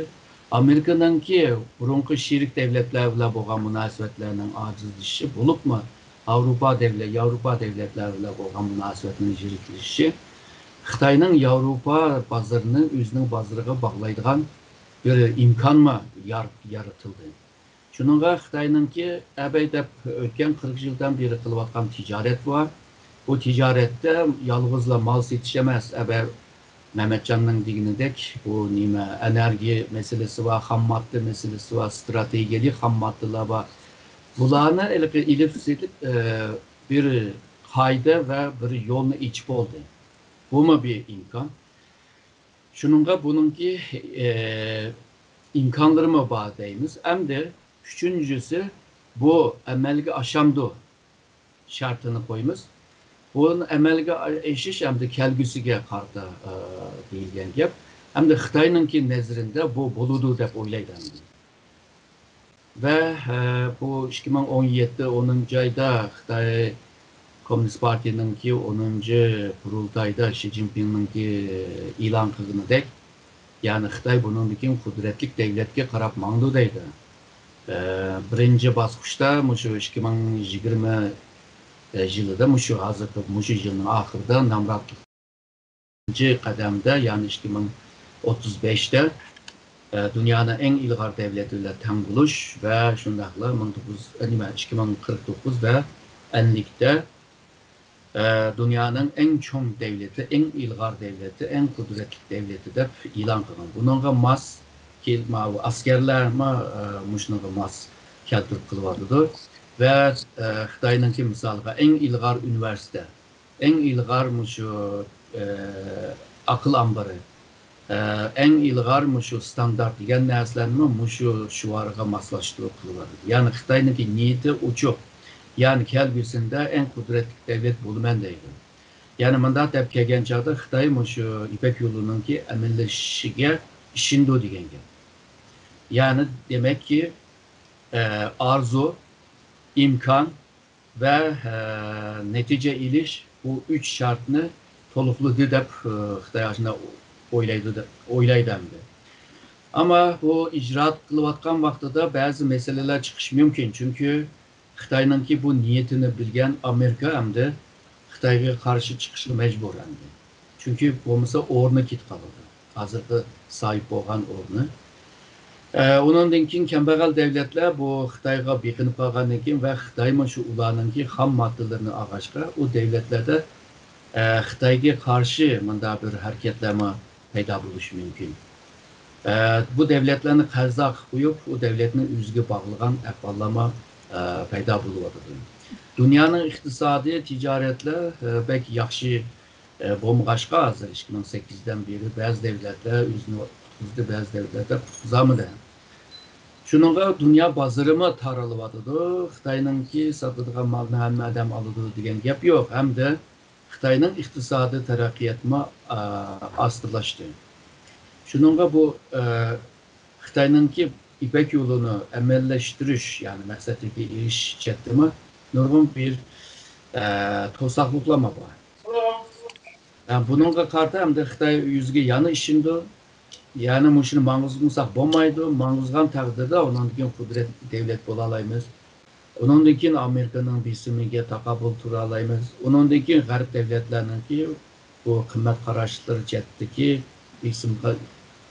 ئامېرىكىنىڭكى بۇرۇنقى شېرىك دەۋلەتلەر بىلەن بولغان مۇناسىۋەتلەرنىڭ ئاجىزلىشىشى، بولۇپمۇ ياۋروپا دەۋلەت، ياۋروپا دەۋلەتلەر بىلەن بولغان مۇناسىۋەتنىڭ يىرىكلىشىشى خىتاينىڭ ياۋروپا بازىرىنى ئۆزىنىڭ بازىرىغا باغلايدىغان بىر ئىمكانمۇ يار-، يارىتىلدى. شۇنىڭغا خىتاينىڭكى ئەبەي دەپ ئۆتكەن قىرىق يىلدىن بېرى قىلىۋاتقان تىجارەت بار. بۇ تىجارەتتە يالغۇزلا مال سېتىش ئەمەس، ئەبەي مەمەتجاننىڭ دېگىنىدەك، بۇ نېمە، ئېنېرگىيە مەسىلىسى بار، خام ماددا مەسىلىسى بار، ئىستراتېگىيەلىك خام ماددىلار بار. بۇلارنى ھېلىقى ئېلىپ سېتىپ، ئە، بىر قائىدە ۋە بىر يولنى ئېچىپ بولدى. بۇمۇ بىر ئىمكان. شۇنىڭغا بۇنىڭكى، ئە، ئىمكانلىرىمۇ بار دەيمىز. ئەمدى ئۈچىنچىسى، بۇ ئەمەلگە ئاشامدۇ؟ شەرتىنى قويىمىز. بۇ ئەمەلگە ئېشىش ئەمدى كەلگۈسىگە قارىتا، ئە، دېيىلگەن گەپ. ئەمدى خىتاينىڭكى نەزىرىدە بۇ بولىدۇ دەپ ئويلايدۇ ئەمدى. ۋە، ئە، بۇ ئىككى مىڭ ئون يەتتە ئونىنچى ئايدا خىتاي كوممۇنىست پارتىيىنىڭكى ئونىنچى قۇرۇلتايدا شى جىنپىڭنىڭكى ئېلان قىلغىنىدەك، يەنى خىتاي بۇنىڭدىن كېيىن قۇدرەتلىك دەۋلەتكە قاراپ ماڭىدۇ دەيدۇ. ئە، بىرىنچى باسقۇچتا مۇشۇ ئىككى مىڭ يىگىرمە يىلىدا، مۇشۇ ھازىرقى، مۇشۇ يىلنىڭ ئاخىرىدا نامراتلىق بىرىنچى قەدەمدە، يەنى ئىككى مىڭ ئوتتۇز بەشتە، ئە، دۇنيانىڭ ئەڭ ئىلغار دەۋلىتى بىلەن تەڭ بولۇش ۋە شۇنداقلا مىڭ توققۇز يۈز، ئە، نېمە، ئىككى مىڭ قىرىق توققۇز ۋە ئەللىكتە، ئە، دۇنيانىڭ ئەڭ چوڭ دەۋلىتى، ئەڭ ئىلغار دەۋلىتى، ئەڭ قۇدرەتلىك دەۋلىتى دەپ ئېلان قىلغان. بۇنىڭغا ماس كېل-، ماۋۇ ئەسكەرلەرمۇ، ئە، مۇشۇنىڭغا ماس كەلتۈرۈپ قىلىۋاتىدۇ. ۋە، ئە، خىتاينىڭكى مىسالىغا ئەڭ ئىلغار ئۇنىۋېرسىتېت، ئەڭ ئىلغار مۇشۇ، ئە، ئاقىل ئامبىرى، ئە، ئەڭ ئىلغار مۇشۇ ستاندارت دېگەن نەرسىلەرنىمۇ مۇشۇ شوئارغا ماسلاشتۇرۇپ قىلىۋاتىدۇ. يەنى خىتاينىڭكى نىيىتى ئوچۇق. يەنى كەلگۈسىدە ئەڭ قۇدرەتلىك دەۋلەت بولىمەن دەيدۇ. يەنى مۇنداق دەپ كەلگەن چاغدا خىتاي مۇشۇ يىپەك يولىنىڭكى ئەمەلىيلىشىشىگە ئىشىنىدۇ دېگەن گەپ. يەنى دېمەككى، ئە، ئارزۇ، ئىمكان ۋە، ئە، نەتىجە ئېلىش، بۇ ئۈچ شەرتنى تولۇقلىدى دەپ، ئە، خىتاي ئاشۇنداق ئويلايدۇ دەپ، ئويلايدۇ ئەمدى. ئەمما بۇ ئىجرائات قىلىۋاتقان ۋاقتىدا بەزى مەسىلىلەر چىقىشى مۇمكىن. چۈنكى خىتاينىڭكى بۇ نىيىتىنى بىلگەن ئامېرىكا ئەمدى خىتايغا قارشى چىقىشقا مەجبۇر ئەمدى. چۈنكى بولمىسا ئورنى كېتىپ قالىدۇ. ھازىرقى ساھىب بولغان ئورنى. ئە، ئۇنىڭدىن كېيىن كەمبەغەل دەۋلەتلەر بۇ خىتايغا بېقىنىپ قالغاندىن كېيىن ۋە خىتايمۇ شۇ ئۇلارنىڭكى خام ماددىلىرىنى ئالغاچقا، ئۇ دەۋلەتلەردە، ئە، خىتايغا قارشى مۇنداق بىر ھەرىكەتلەرمۇ پەيدا بولۇشى مۇمكىن. ئە، بۇ دەۋلەتلەرنى قەرزدار قىلىپ قويۇپ، ئۇ دەۋلەتنى ئۆزىگە باغلىغان ئەھۋاللارمۇ، ئە، پەيدا بولۇۋاتىدۇ. دۇنيانىڭ ئىقتىسادىي تىجارەتلەر، ئە، بەك ياخشى، ئە، بولمىغاچقا، ھازىر ئىككى مىڭ سەككىزدىن بېرى بەزى دەۋلەتلەر ئۆزىنى قۇتقۇزدى، بەزى دەۋلەتلەر قۇتقۇزالمىدى. شۇنىڭغا دۇنيا بازىرىمۇ تارىلىۋاتىدۇ. خىتاينىڭكى ساتىدىغان مالنى ھەممە ئادەم ئالىدۇ دېگەن گەپ يوق. ھەمدە خىتاينىڭ ئىقتىسادىي تەرەققىياتىمۇ، ئا، ئاستىلاشتى. شۇنىڭغا بۇ، ئە، خىتاينىڭكى يىپەك يولىنى ئەمەلىيلەشتۈرۈش، يەنى مەقسەتكە ئېرىشىش جەھەتتىمۇ نۇرغۇن بىر، ئە، توساقلىقلارمۇ بار. ئە، بۇنىڭغا قارىتا ئەمدى خىتاي ئۆزىگە يەنە ئىشىنىدۇ. يەنى مۇشۇنى ماڭغۇزمىساق بولمايدۇ. ماڭغۇزغان تەقدىردە ئۇنىڭدىن كېيىن قۇدرەت دەۋلەت بولالايمىز. ئۇنىڭدىن كېيىن ئامېرىكىنىڭ بېسىمىگە تاقابىل تۇرالايمىز. ئۇنىڭدىن كېيىن غەرب دەۋلەتلەرنىڭكى بۇ قىممەت قاراشلىرى جەھەتتىكى بېسىمغا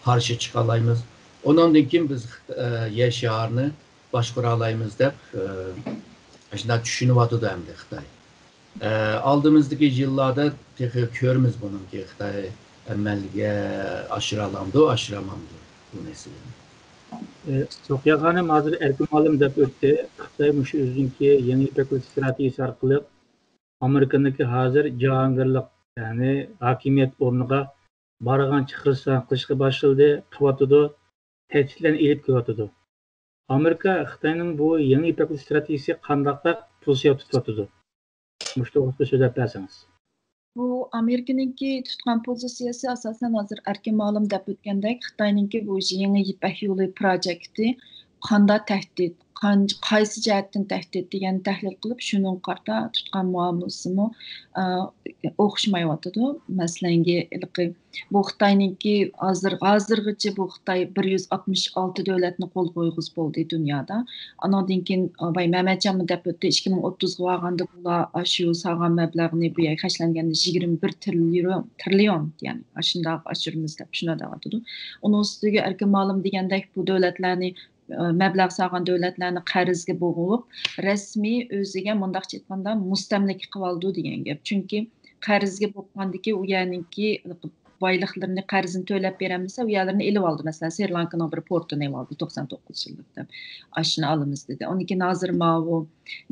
قارشى چىقالايمىز. ئۇنىڭدىن كېيىن بىز، ئە، يەر شارىنى باشقۇرالايمىز دەپ، ئە، ئاشۇنداق چۈشىنىۋاتىدۇ ئەمدى خىتاي. ئە، ئالدىمىزدىكى يىللاردا تېخى كۆرىمىز بۇنىڭكى خىتاي ئەمەلگە ئاشۇرالامدۇ، ئاشۇرامامدۇ بۇ مەسىلىنى. ئە، رۇقىيە خانىم ھازىر ئەركىن مۇئەللىم دەپ ئۆتتى. خىتاي مۇشۇ ئۆزىنىڭكى يېڭى يىپەك يولى ئىستراتېگىيىسى ئارقىلىق ئامېرىكىنىڭكى ھازىر جاھانگىرلىق، يەنى ھاكىمىيەت ئورنىغا بارغانچە خىرىسان قىلىشقا باشلىدى، قىلىۋاتىدۇ، تەھدىتلەرنى ئېلىپ كېلىۋاتىدۇ. ئامېرىكا خىتاينىڭ بۇ يېڭى يىپەك يولى ئىستراتېگىيىسىگە قانداقراق پوزىتسىيە تۇتۇۋاتىدۇ؟ مۇشۇ توغرىسىدا سۆزلەپ بەرسىڭىز. بۇ ئامېرىكىنىڭكى تۇتقان پوزىتسىيەسى ئاساسەن ھازىر ئەركىن مۇئەللىم دەپ ئۆتكەندەك، خىتاينىڭكى بۇ يېڭى يىپەك يولى پروجېكتى، قانداق تەھدىت، قايسى جەھەتتىن تەھدىت دېگەننى تەھلىل قىلىپ، شۇنىڭغا قارىتا تۇتقان مۇئامىلىسىمۇ ئوخشىمايۋاتىدۇ. مەسىلەنگە، بۇ خىتاينىڭكى ھازىر، ھازىرغىچە بۇ خىتاي بىر يۈز ئاتمىش ئالتە دۆلەتنى قول قويغۇزۇپ بولدى دۇنيادا. ئانىڭدىن كېيىن، باي مەمەتجانمۇ دەپ ئۆتتى، ئىككى مىڭ ئوتتۇزغا بارغاندا بۇلار ئاشۇ سالغان مەبلەغنى بۇ يەرگە خەجلەنگەندە يىگىرمە بىر تىرىليون، تىرىليون، يەنى ئاشۇنداق ئاشۇرىمىز دەپ شۇنداق دەۋاتىدۇ. ئۇنىڭ ئۈستىگە ئەركىن مالىم دېگەندەك بۇ دۆلەتلەرنى، مەبلەغ سالغان دۆلەتلەرنى قەرزگە بوغۇپ، رەسمىي ئۆزىگە مۇنداقچە ئېيتقاندا مۇستەملىكە قىلىۋالىدۇ دېگەن گەپ. چۈنكى قەرزگە بوغقاندىكى ئۇ يەرنىڭكى بايلىقلىرىنى، قەرزىنى تۆلەپ بېرەلمىسە، ئۇ يەرلىرىنى ئېلىۋالدى. مەسىلەن، سرى لانكىنىڭ بىر پورتىنى ئېلىۋالدى، توقسان توققۇز يىللىق دەپ. ئاشۇنى ئالىمىز دېدى. ئۇنىڭ كېيىن ھازىر ماۋۇ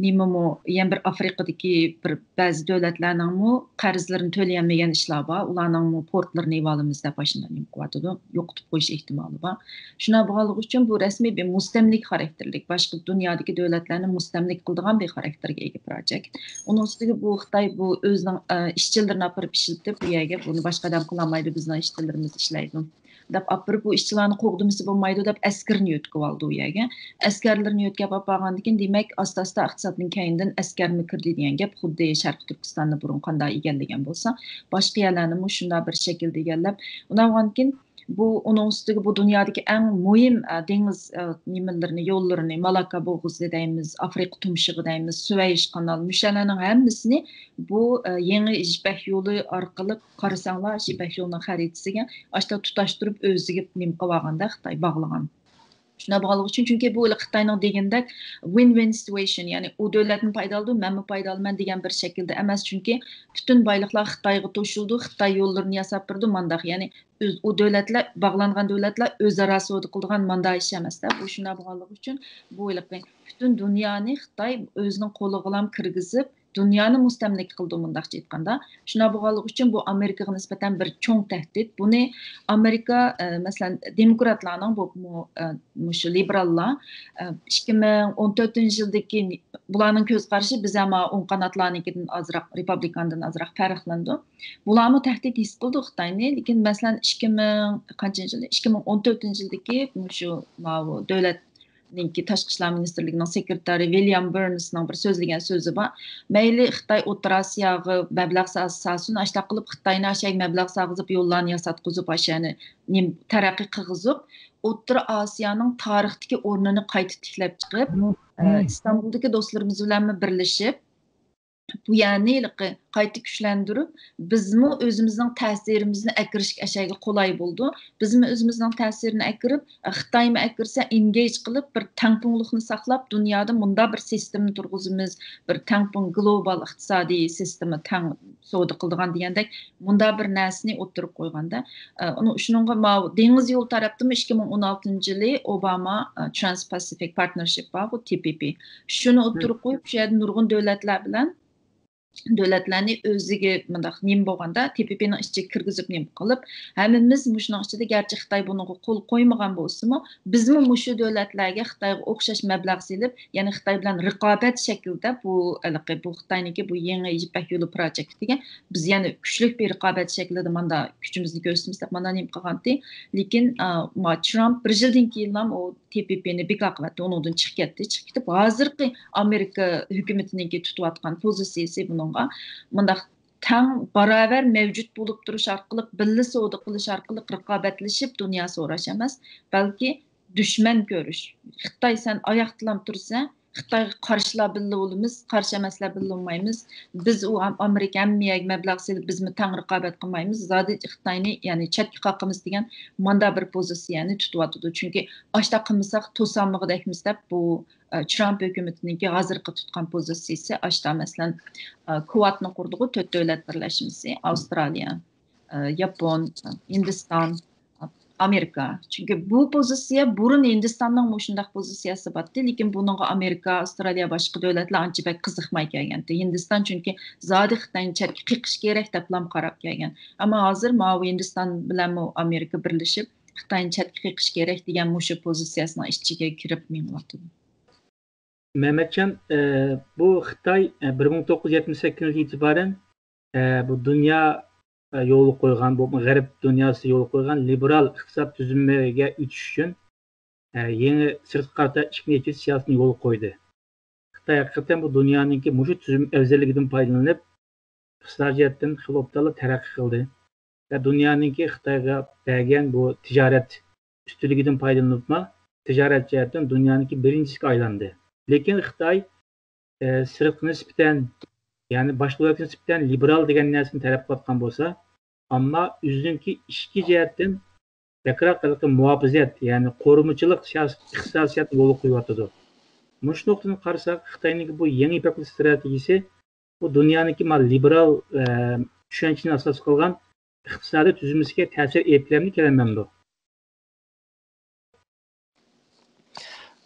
نېمىمۇ، يەنە بىر ئافرىقىدىكى بىر بەزى دۆلەتلەرنىڭمۇ قەرزلىرىنى تۆلىيەلمىگەن ئىشلار بار. ئۇلارنىڭمۇ پورتلىرىنى ئېلىۋالىمىز دەپ ئاشۇنداق نېمە قىلىۋاتىدۇ. يوقىتىپ قويۇش ئېھتىمالى بار. شۇنداق بولغانلىقى ئۈچۈن بۇ رەسمىي بىر مۇستەملىكە خاراكتېرلىك، باشقا دۇنيادىكى دۆلەتلەرنى مۇستەملىكە قىلىدىغان بىر خاراكتېرگە ئىگە پروجېكت. ئۇنىڭ ئۈستىگە بۇ خىتاي بۇ ئۆزىنىڭ، ئە، ئىشچىلىرىنى ئاپىرىپ ئىشلىتىپ، بۇ يەرگە بۇنى باشقا ئادەم قىلالمايدۇ، بىزنىڭ ئىشچىلىرىمىز ئىشلەيدۇ دەپ ئاپىرىپ، بۇ ئىشچىلارنى قوغدىمىسا بولمايدۇ دەپ ئەسكىرىنى يۆتكىۋالدى ئۇ يەرگە. ئەسكەرلىرىنى يۆتكەپ ئاپارغاندىن كېيىن، دېمەك، ئاستا-ئاستا ئىقتىسادنىڭ كەينىدىن ئەسكەرمۇ كىردى دېگەن گەپ. خۇددى شەرقىي تۈركىستاننى بۇرۇن قانداق ئىگىلىگەن بولسا، باشقا يەرلەرنىمۇ شۇنداق بىر شەكىلدە ئىگىلەپ، ئۇنداق بولغاندىن كېيىن بۇ، ئۇنىڭ ئۈستىگە بۇ دۇنيادىكى ئەڭ مۇھىم، ئە، دېڭىز، ئە، نېمىلىرىنى، يوللىرىنى، مالاكا بوغۇزى دەيمىز، ئافرىقا تۇمشۇقى دەيمىز، سۈۋەيش قانال، مۇشۇلارنىڭ ھەممىسىنى بۇ، ئە، يېڭى يىپەك يولى ئارقىلىق قارىساڭلار، يىپەك يولىنىڭ خەرىتىسىگە ئاشتا تۇتاشتۇرۇپ ئۆزىگە نېمە قىلىۋالغاندا خىتاي باغلىغان. شۇنداق بولغانلىقى ئۈچۈن، چۈنكى بۇ خىتاينىڭ دېگىنىدەك ۋىن ۋىن سىتۇئېيشن، يەنى ئۇ دۆلەتمۇ پايدا ئالىدۇ، مەنمۇ پايدا ئالىمەن دېگەن بىر شەكىلدە ئەمەس، چۈنكى پۈتۈن بايلىقلار خىتايغا توشۇلىدۇ، خىتاي يوللىرىنى ياساپ بېرىدۇ، مانداق، يەنى ئۆز، ئۇ دۆلەتلەر، باغلانغان دۆلەتلەر ئۆزئارا سودا قىلىدىغان مانداق ئىش ئەمەستە. بۇ شۇنداق بولغانلىقى ئۈچۈن بۇ ھېلىقى پۈتۈن دۇنيانى خىتاي ئۆزىنىڭ قولىغىلا كىرگۈزۈپ، دۇنيانى مۇستەملىكە قىلىدۇ، مۇنداقچە ئېيتقاندا. شۇنداق بولغانلىقى ئۈچۈن بۇ ئامېرىكىغا نىسبەتەن بىر چوڭ تەھدىت. بۇنى ئامېرىكا، ئە، مەسىلەن، دېموكراتلارنىڭ بولۇپمۇ، ئە، مۇشۇ لىبېراللار، ئە، ئىككى مىڭ ئون تۆتىنچى يىلدىكى بۇلارنىڭ كۆز قارىشى، بىز ئەمما ئوڭ قاناتلارنىڭكىدىن ئازراق، رېپابلىكاندىن ئازراق پەرقلىنىدۇ. بۇلارمۇ تەھدىت ھېس قىلىدۇ خىتاينى. لېكىن، مەسىلەن، ئىككى مىڭ قانچىنچى يىلى؟ ئىككى مىڭ ئون تۆتىنچى يىلدىكى مۇشۇ ماۋۇ دۆلەتنىڭكى تاشقى ئىشلار مىنىستىرلىكىنىڭ سېكرېتارى ۋىليام بېرنسنىڭ بىر سۆزلىگەن سۆزى بار. مەيلى خىتاي ئوتتۇرا ئاسىياغا مەبلەغ سا-، سالسۇن، ئاشۇنداق قىلىپ خىتاينى ئاشۇ يەرگە مەبلەغ سالغۇزۇپ يوللارنى ياساتقۇزۇپ ئاشۇ يەرنى نېمە تەرەققىي قىلغۇزۇپ، ئوتتۇرا ئاسىيانىڭ تارىختىكى ئورنىنى قايتا تىكلەپ چىقىپ، ئە، ئىستانبۇلدىكى دوستلىرىمىز بىلەنمۇ بىرلىشىپ، بۇ يەرنى ھېلىقى قايتا كۈچلەندۈرۈپ، بىزمۇ ئۆزىمىزنىڭ تەسىرىمىزنى ئەكىرىشكە ئەشەگە قولاي بولىدۇ. بىزمۇ ئۆزىمىزنىڭ تەسىرىنى ئەكىرىپ، خىتايمۇ ئەكىرسە، ئېنگېج قىلىپ، بىر تەڭپۇڭلۇقنى ساقلاپ، دۇنيادا مۇنداق بىر سىستېمىنى تۇرغۇزىمىز، بىر تەڭپۇڭ، گلوبال ئىقتىسادىي سىستېما، تەڭ سودا قىلىدىغان دېگەندەك، مۇنداق بىر نەرسىنى ئوتتۇرىغا قويغاندا، ئە، ئۇنىڭ، شۇنىڭغا ماۋۇ دېڭىز يولى تەرەپتىمۇ ئىككى مىڭ ئون ئالتىنچى يىلى ئوباما، ئە، ترانس پاسىفىك پارتنېرشىپ بار، بۇ تى پى پى. شۇنى ئوتتۇرىغا قويۇپ، شۇ يەردە نۇرغۇن دۆلەتلەر بىلەن، دۆلەتلەرنى ئۆزىگە مۇنداق نېمە بولغاندا، تى پى پىنىڭ ئىچىگە كىرگۈزۈپ نېمە قىلىپ، ھەممىمىز مۇشۇنىڭ ئىچىدە، گەرچە خىتاي بۇنىڭغا قول قويمىغان بولسىمۇ، بىزمۇ مۇشۇ دۆلەتلەرگە خىتايغا ئوخشاش مەبلەغ سېلىپ، يەنى خىتاي بىلەن رىقابەت شەكلىدە بۇ، ھېلىقى، بۇ خىتاينىڭكى بۇ يېڭى يىپەك يولى پروجېكتىگە بىز يەنە كۈچلۈك بىر رىقابەت شەكلىدە ماندا كۈچىمىزنى كۆرسىتىمىز دەپ مانا نېمە قىلغانتى. لېكىن، ئا، ما ترامپ بىر يىلدىن كېيىنلا ئۇ تى پى پىنى بىكار قىلىۋەتتى، ئۇنىڭدىن چىقىپ كەتتى. چىقىپ كېتىپ، ھازىرقى ئامېرىكا ھۆكۈمىتىنىڭكى تۇتۇۋاتقان پوزىتسىيىسى بۇنىڭغا مۇنداق تەڭ، باراۋەر مەۋجۇت بولۇپ تۇرۇش ئارقىلىق، بىللە سودا قىلىش ئارقىلىق رىقابەتلىشىپ دۇنيا سوراش ئەمەس، بەلكى دۈشمەن كۆرۈش. خىتاي سەن ئاياقتىلا تۇرسەن، خىتايغا قارشىلا بىللە بولىمىز، قارشى ئەمەسلەر بىللە بولمايمىز. بىز ئۇ ئام-، ئامېرىكا ھەممە يەرگە مەبلەغ سېلىپ، بىزمۇ تەڭ رىقابەت قىلمايمىز. زادى خىتاينى، يەنى چەتكە قاقىمىز دېگەن ماندا بىر پوزىتسىيەنى تۇتۇۋاتىدۇ. چۈنكى ئاشتا قىلمىساق توسالمىغۇدەكمىز دەپ بۇ، ئە، ترامپ ھۆكۈمىتىنىڭكى ھازىرقى تۇتقان پوزىتسىيىسى ئاشتا، مەسىلەن، ئە، كوادنى قۇردىغۇ، تۆت دۆلەت بىرلەشمىسى، ئاۋسترالىيە، ئە، ياپون، ئە، ھىندىستان، ئامېرىكا. چۈنكى بۇ پوزىتسىيە بۇرۇن ھىندىستاننىڭ مۇشۇنداق پوزىتسىيەسى بارتتى، لېكىن بۇنىڭغا ئامېرىكا، ئاۋسترالىيە، باشقا دۆلەتلەر ئانچە بەك قىزىقماي كەلگەنتى. ھىندىستان چۈنكى زادى خىتاينى چەتكە قېقىش كېرەك دەپلام قاراپ كەلگەن. ئەمما ھازىر ماۋۇ ھىندىستان بىلەنمۇ ئامېرىكا بىرلىشىپ خىتاينى چەتكە قېقىش كېرەك دېگەن مۇشۇ پوزىتسىيەسىنىڭ ئىچىگە كىرىپ مېڭىۋاتىدۇ. مەمەتجان، ئە، بۇ خىتاي، ئە، بىر مىڭ توققۇز يۈز يەتمىش سەككىزىنچى يىلى ئېتىبارەن، ئە، بۇ دۇنيا، ئە، يولغا قويغان، بۇ غەرب دۇنياسى يولغا قويغان لىبېرال ئىقتىساد تۈزۈمىگە ئۆتۈش ئۈچۈن، ئە، يېڭى سىرتقا قارىتا ئىشىكنى ئېچىش سىياسىتىنى يولغا قويدى. خىتاي ھەقىقەتەن بۇ دۇنيانىڭكى مۇشۇ تۈزۈم ئەۋزەللىكىدىن پايدىلىنىپ، ئىقتىسادىي جەھەتتىن خېلى ئوبدانلا تەرەققىي قىلدى ۋە دۇنيانىڭكى خىتايغا بەرگەن بۇ تىجارەت ئۈستۈنلۈكىدىن پايدىلىنىپمۇ، تىجارەت جەھەتتىن دۇنيانىڭكى بىرىنچىسىگە ئايلاندى. لېكىن خىتاي، ئە، سىرتقا نىسبەتەن، يەنى باشقا دۆلەتكە نىسبەتەن لىبېرال دېگەن نەرسىنى تەلەپ قىلىۋاتقان بولسا، ئەمما ئۆزىنىڭكى ئىچكى جەھەتتىن بەكرەك ھېلىقى مۇھاپىزەت، يەنى قورۇمىچىلىق سىياسىتى، ئىقتىسادىي سىياسىتىنى يولغا قويۇۋاتىدۇ. مۇشۇ نۇقتىدىن قارىساق، خىتاينىڭكى بۇ يېڭى يىپەك يولى ئىستراتېگىيىسى بۇ دۇنيانىڭكى مانا لىبېرال، ئە، چۈشەنچىنى ئاساس قىلغان ئىقتىسادىي تۈزۈلمىسىگە تەسىر ئېلىپ كېلەمدۇ، كېلەلمەمدۇ؟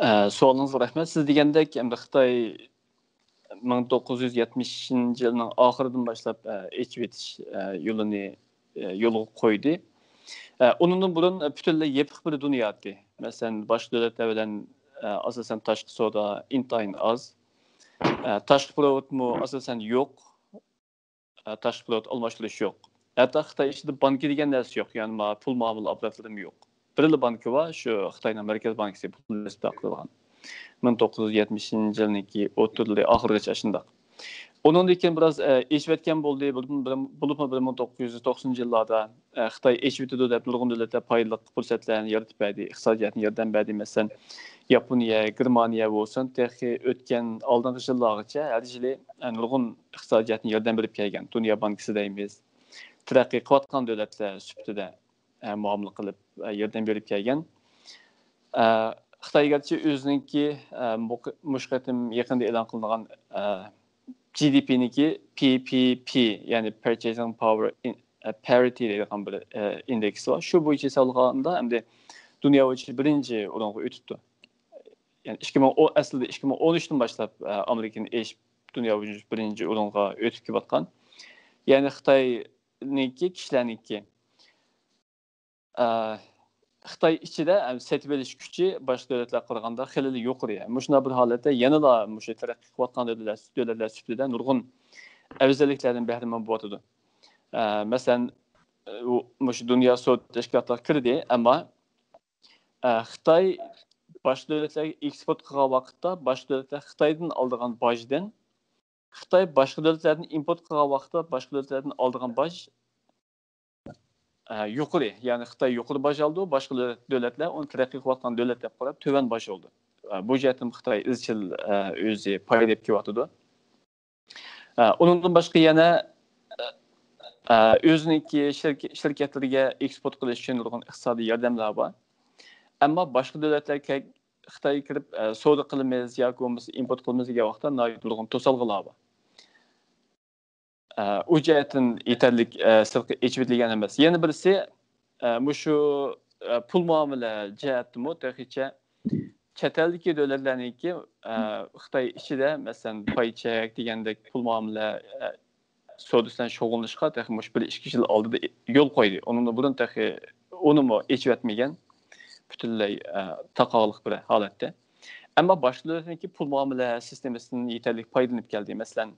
ئە، سوئالىڭىزغا رەھمەت. سىز دېگەندەك، ئەمدى خىتاي مىڭ توققۇز يۈز يەتمىشىنچى يىلنىڭ ئاخىرىدىن باشلاپ، ئە، ئېچىۋېتىش، ئە، يولىنى، ئە، يولغا قويدى. ئە، ئۇنىڭدىن بۇرۇن، ئە، پۈتۈنلەي يېپىق بىر دۇنيا ئىدى. مەسىلەن، باشقا دۆلەتلەر بىلەن، ئە، ئاساسەن تاشقى سودا ئىنتايىن ئاز. ئە، تاشقى پېرېۋوتمۇ ئاساسەن يوق. ئە، تاشقى پېرېۋوت ئالماشتۇرۇش يوق. ھەتتا خىتاي ئىچىدە بانكا دېگەن نەرسە يوق، يەنى ما پۇل مۇئامىلە ئاپپاراتلىرىمۇ يوق. بىرلا بانكا بار، شۇ خىتاينىڭ مەركەز بانكىسى پۇل ئىستىلال قىلىدىغان. مىڭ توققۇز يۈز يەتمىشىنچى يىلنىڭكى ئوتتۇرىلىرى ئاخىرىغىچە ئاشۇنداق. ئۇنىڭدىن كېيىن بىراز، ئە، ئېشىۋەتكەن بولدى، بولۇپمۇ بىر مىڭ توققۇز يۈز توقسىنىنچى يىللاردا، ئە، خىتاي ئېشىۋېتىدۇ دەپ نۇرغۇن دۆلەتلەر پايدىلىق پۇرسەتلەرنى يارىتىپ بەردى، ئىقتىسادىي جەھەتتىن ياردەم بەردى. مەسىلەن، ياپونىيە، گېرمانىيە بولسۇن، تېخى ئۆتكەن ئالدىنقى يىللارغىچە ھەر يىلى، ئە، نۇرغۇن ئىقتىسادىي جەھەتتىن ياردەم بېرىپ كەلگەن. دۇنيا بانكىسى دەيمىز، تەرەققىي قىلىۋاتقان دۆلەتلەر سۈپىتىدە، ئە، مۇئامىلە قىلىپ، ئە، ياردەم بېرىپ كەلگەن. ئە، خىتاي گەرچە ئۆزىنىڭكى، ئە، بۇ ق-، مۇشۇ قېتىم يېقىندا ئېلان قىلىنغان، ئە، جى دى پىنىڭكى پى پى پى، يەنى Purchasing Power In-، ئە، Parity دەيدىغان بىر، ئە، ئىندېكس بار. شۇ بويىچە ھېسابلىغاندا، ئەمدى دۇنيا بويىچە بىرىنچى ئورۇنغا ئۆتۈپتۇ. يەنى ئىككى مىڭ ئون، ئەسلىدە ئىككى مىڭ ئون ئۈچتىن باشلاپ، ئە، ئامېرىكىنى ئېشىپ، دۇنيا بويىچە بىرىنچى ئورۇنغا ئۆتۈپ كېلىۋاتقان. يەنى خىتاينىڭكى، كىشىلەرنىڭكى، ئە، خىتاي ئىچىدە، ئە، سېتىۋېلىش كۈچى باشقا دۆلەتلەرگە قارىغاندا خېلىلا يۇقىرى. مۇشۇنداق بىر ھالەتتە يەنىلا مۇشۇ تەرەققىي قىلىۋاتقان دۆلەتلەر، دۆلەتلەر سۈپىتىدە نۇرغۇن ئەۋزەللىكلەردىن بەھرىمەن بولۇۋاتىدۇ. ئە، مەسىلەن، ئۇ، مۇشۇ دۇنيا سودا تەشكىلاتىغا كىردى، ئەمما، ئە، خىتاي باشقا دۆلەتلەرگە ئېكسپورت قىلغان ۋاقىتتا باشقا دۆلەتلەر خىتايدىن ئالىدىغان باجدىن، خىتاي باشقا دۆلەتلەردىن ئىمپورت قىلغان ۋاقىتتا باشقا دۆلەتلەردىن ئالىدىغان باج، ئە، يۇقىرى. يەنى خىتاي يۇقىرى باج ئالىدۇ، باشقا دۆلەت-، دۆلەتلەر ئۇنى تەرەققىي قىلىۋاتقان دۆلەت دەپ قاراپ تۆۋەن باج ئالىدۇ. ئە، بۇ جەھەتتىن خىتاي ئىزچىل، ئە، ئۆزى پايدا ئېلىپ كېلىۋاتىدۇ. ئە، ئۇنىڭدىن باشقا يەنە، ئە، ئۆزىنىڭكى شىرك-، شىركەتلىرىگە ئېكسپورت قىلىش ئۈچۈن نۇرغۇن ئىقتىسادىي ياردەملەر بار. ئەمما باشقا دۆلەتلەرگە خىتايغا كىرىپ، ئە، سودا قىلىمىز ياكى بولمىسا ئىمپورت قىلىمىز دېگەن ۋاقىتتا ناھايىتى نۇرغۇن توسالغۇلار بار. ئە، ئۇ جەھەتتىن يېتەرلىك، ئە، سىرتقا ئېچىۋېتىلگەن ئەمەس. يەنە بىرسى، ئە، مۇشۇ، ئە، پۇل مۇئامىلە جەھەتتىمۇ تېخىچە چەت ئەلدىكى دۆلەتلەرنىڭكى، ئە، خىتاي ئىچىدە، مەسىلەن، پاي چەك دېگەندەك پۇل مۇئامىلە، ئە، سودىسى بىلەن شۇغۇللىنىشقا تېخى مۇشۇ بىر ئىككى يىل ئالدىدا يول قويدى. ئۇنىڭدىن بۇرۇن تېخى ئۇنىمۇ ئېچىۋەتمىگەن، پۈتۈنلەي، ئە، تاقاقلىق بىر ھالەتتە. ئەمما باشقا دۆلەتنىڭكى پۇل مۇئامىلە سىستېمىسىدىن يېتەرلىك پايدىلىنىپ كەلدى. مەسىلەن،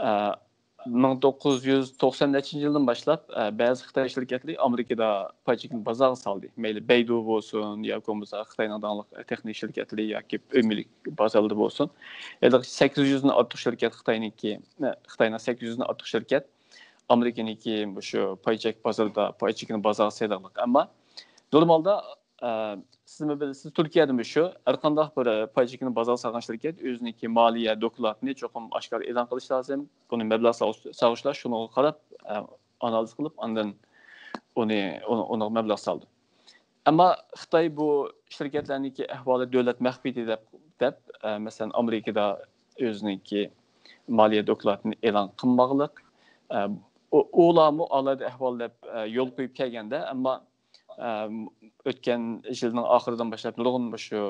ئە، مىڭ توققۇز يۈز توقسان نەچچىنچى يىلدىن باشلاپ، ئە، بەزى خىتاي شىركەتلىرى ئامېرىكىدا پاي چېكىنى بازارغا سالدى. مەيلى بەيدۇ بولسۇن ياكى بولمىسا خىتاينىڭ داڭلىق تېخنىك شىركەتلىرى ياكى ئۆي مۈلۈك بازارلىرى بولسۇن. ھېلىقى سەككىز يۈزدىن ئارتۇق شىركەت خىتاينىڭكى، خىتاينىڭ سەككىز يۈزدىن ئارتۇق شىركەت ئامېرىكىنىڭكى مۇشۇ پاي چەك بازىرىدا پاي چېكىنى بازارغا سېلىدىغانلىق. ئەمما نورمالدا، ئە، سىزمۇ بىلىسىز، تۈركىيەدىمۇ شۇ، ھەر قانداق بىر پاي چېكىنى بازارغا سالغان شىركەت ئۆزىنىڭكى مالىيە دوكلاتىنى چوقۇم ئاشكارا ئېلان قىلىش لازىم. بۇنى مەبلەغ سالغۇچ-، سالغۇچىلار شۇنىڭغا قاراپ، ئە، ئانالىز قىلىپ، ئاندىن ئۇنى، ئۇنى، ئۇنىڭغا مەبلەغ سالىدۇ. ئەمما خىتاي بۇ شىركەتلەرنىڭكى ئەھۋالى دۆلەت مەخپىيىتى دەپ، دەپ، ئە، مەسىلەن، ئامېرىكىدا ئۆزىنىڭكى مالىيە دوكلاتىنى ئېلان قىلماقلىق، ئە، ئۇ-، ئۇلارمۇ ئالاھىدە ئەھۋال دەپ، ئە، يول قويۇپ كەلگەندە، ئەمما، ئە، ئۆتكەن يىلنىڭ ئاخىرىدىن باشلاپ نۇرغۇن مۇشۇ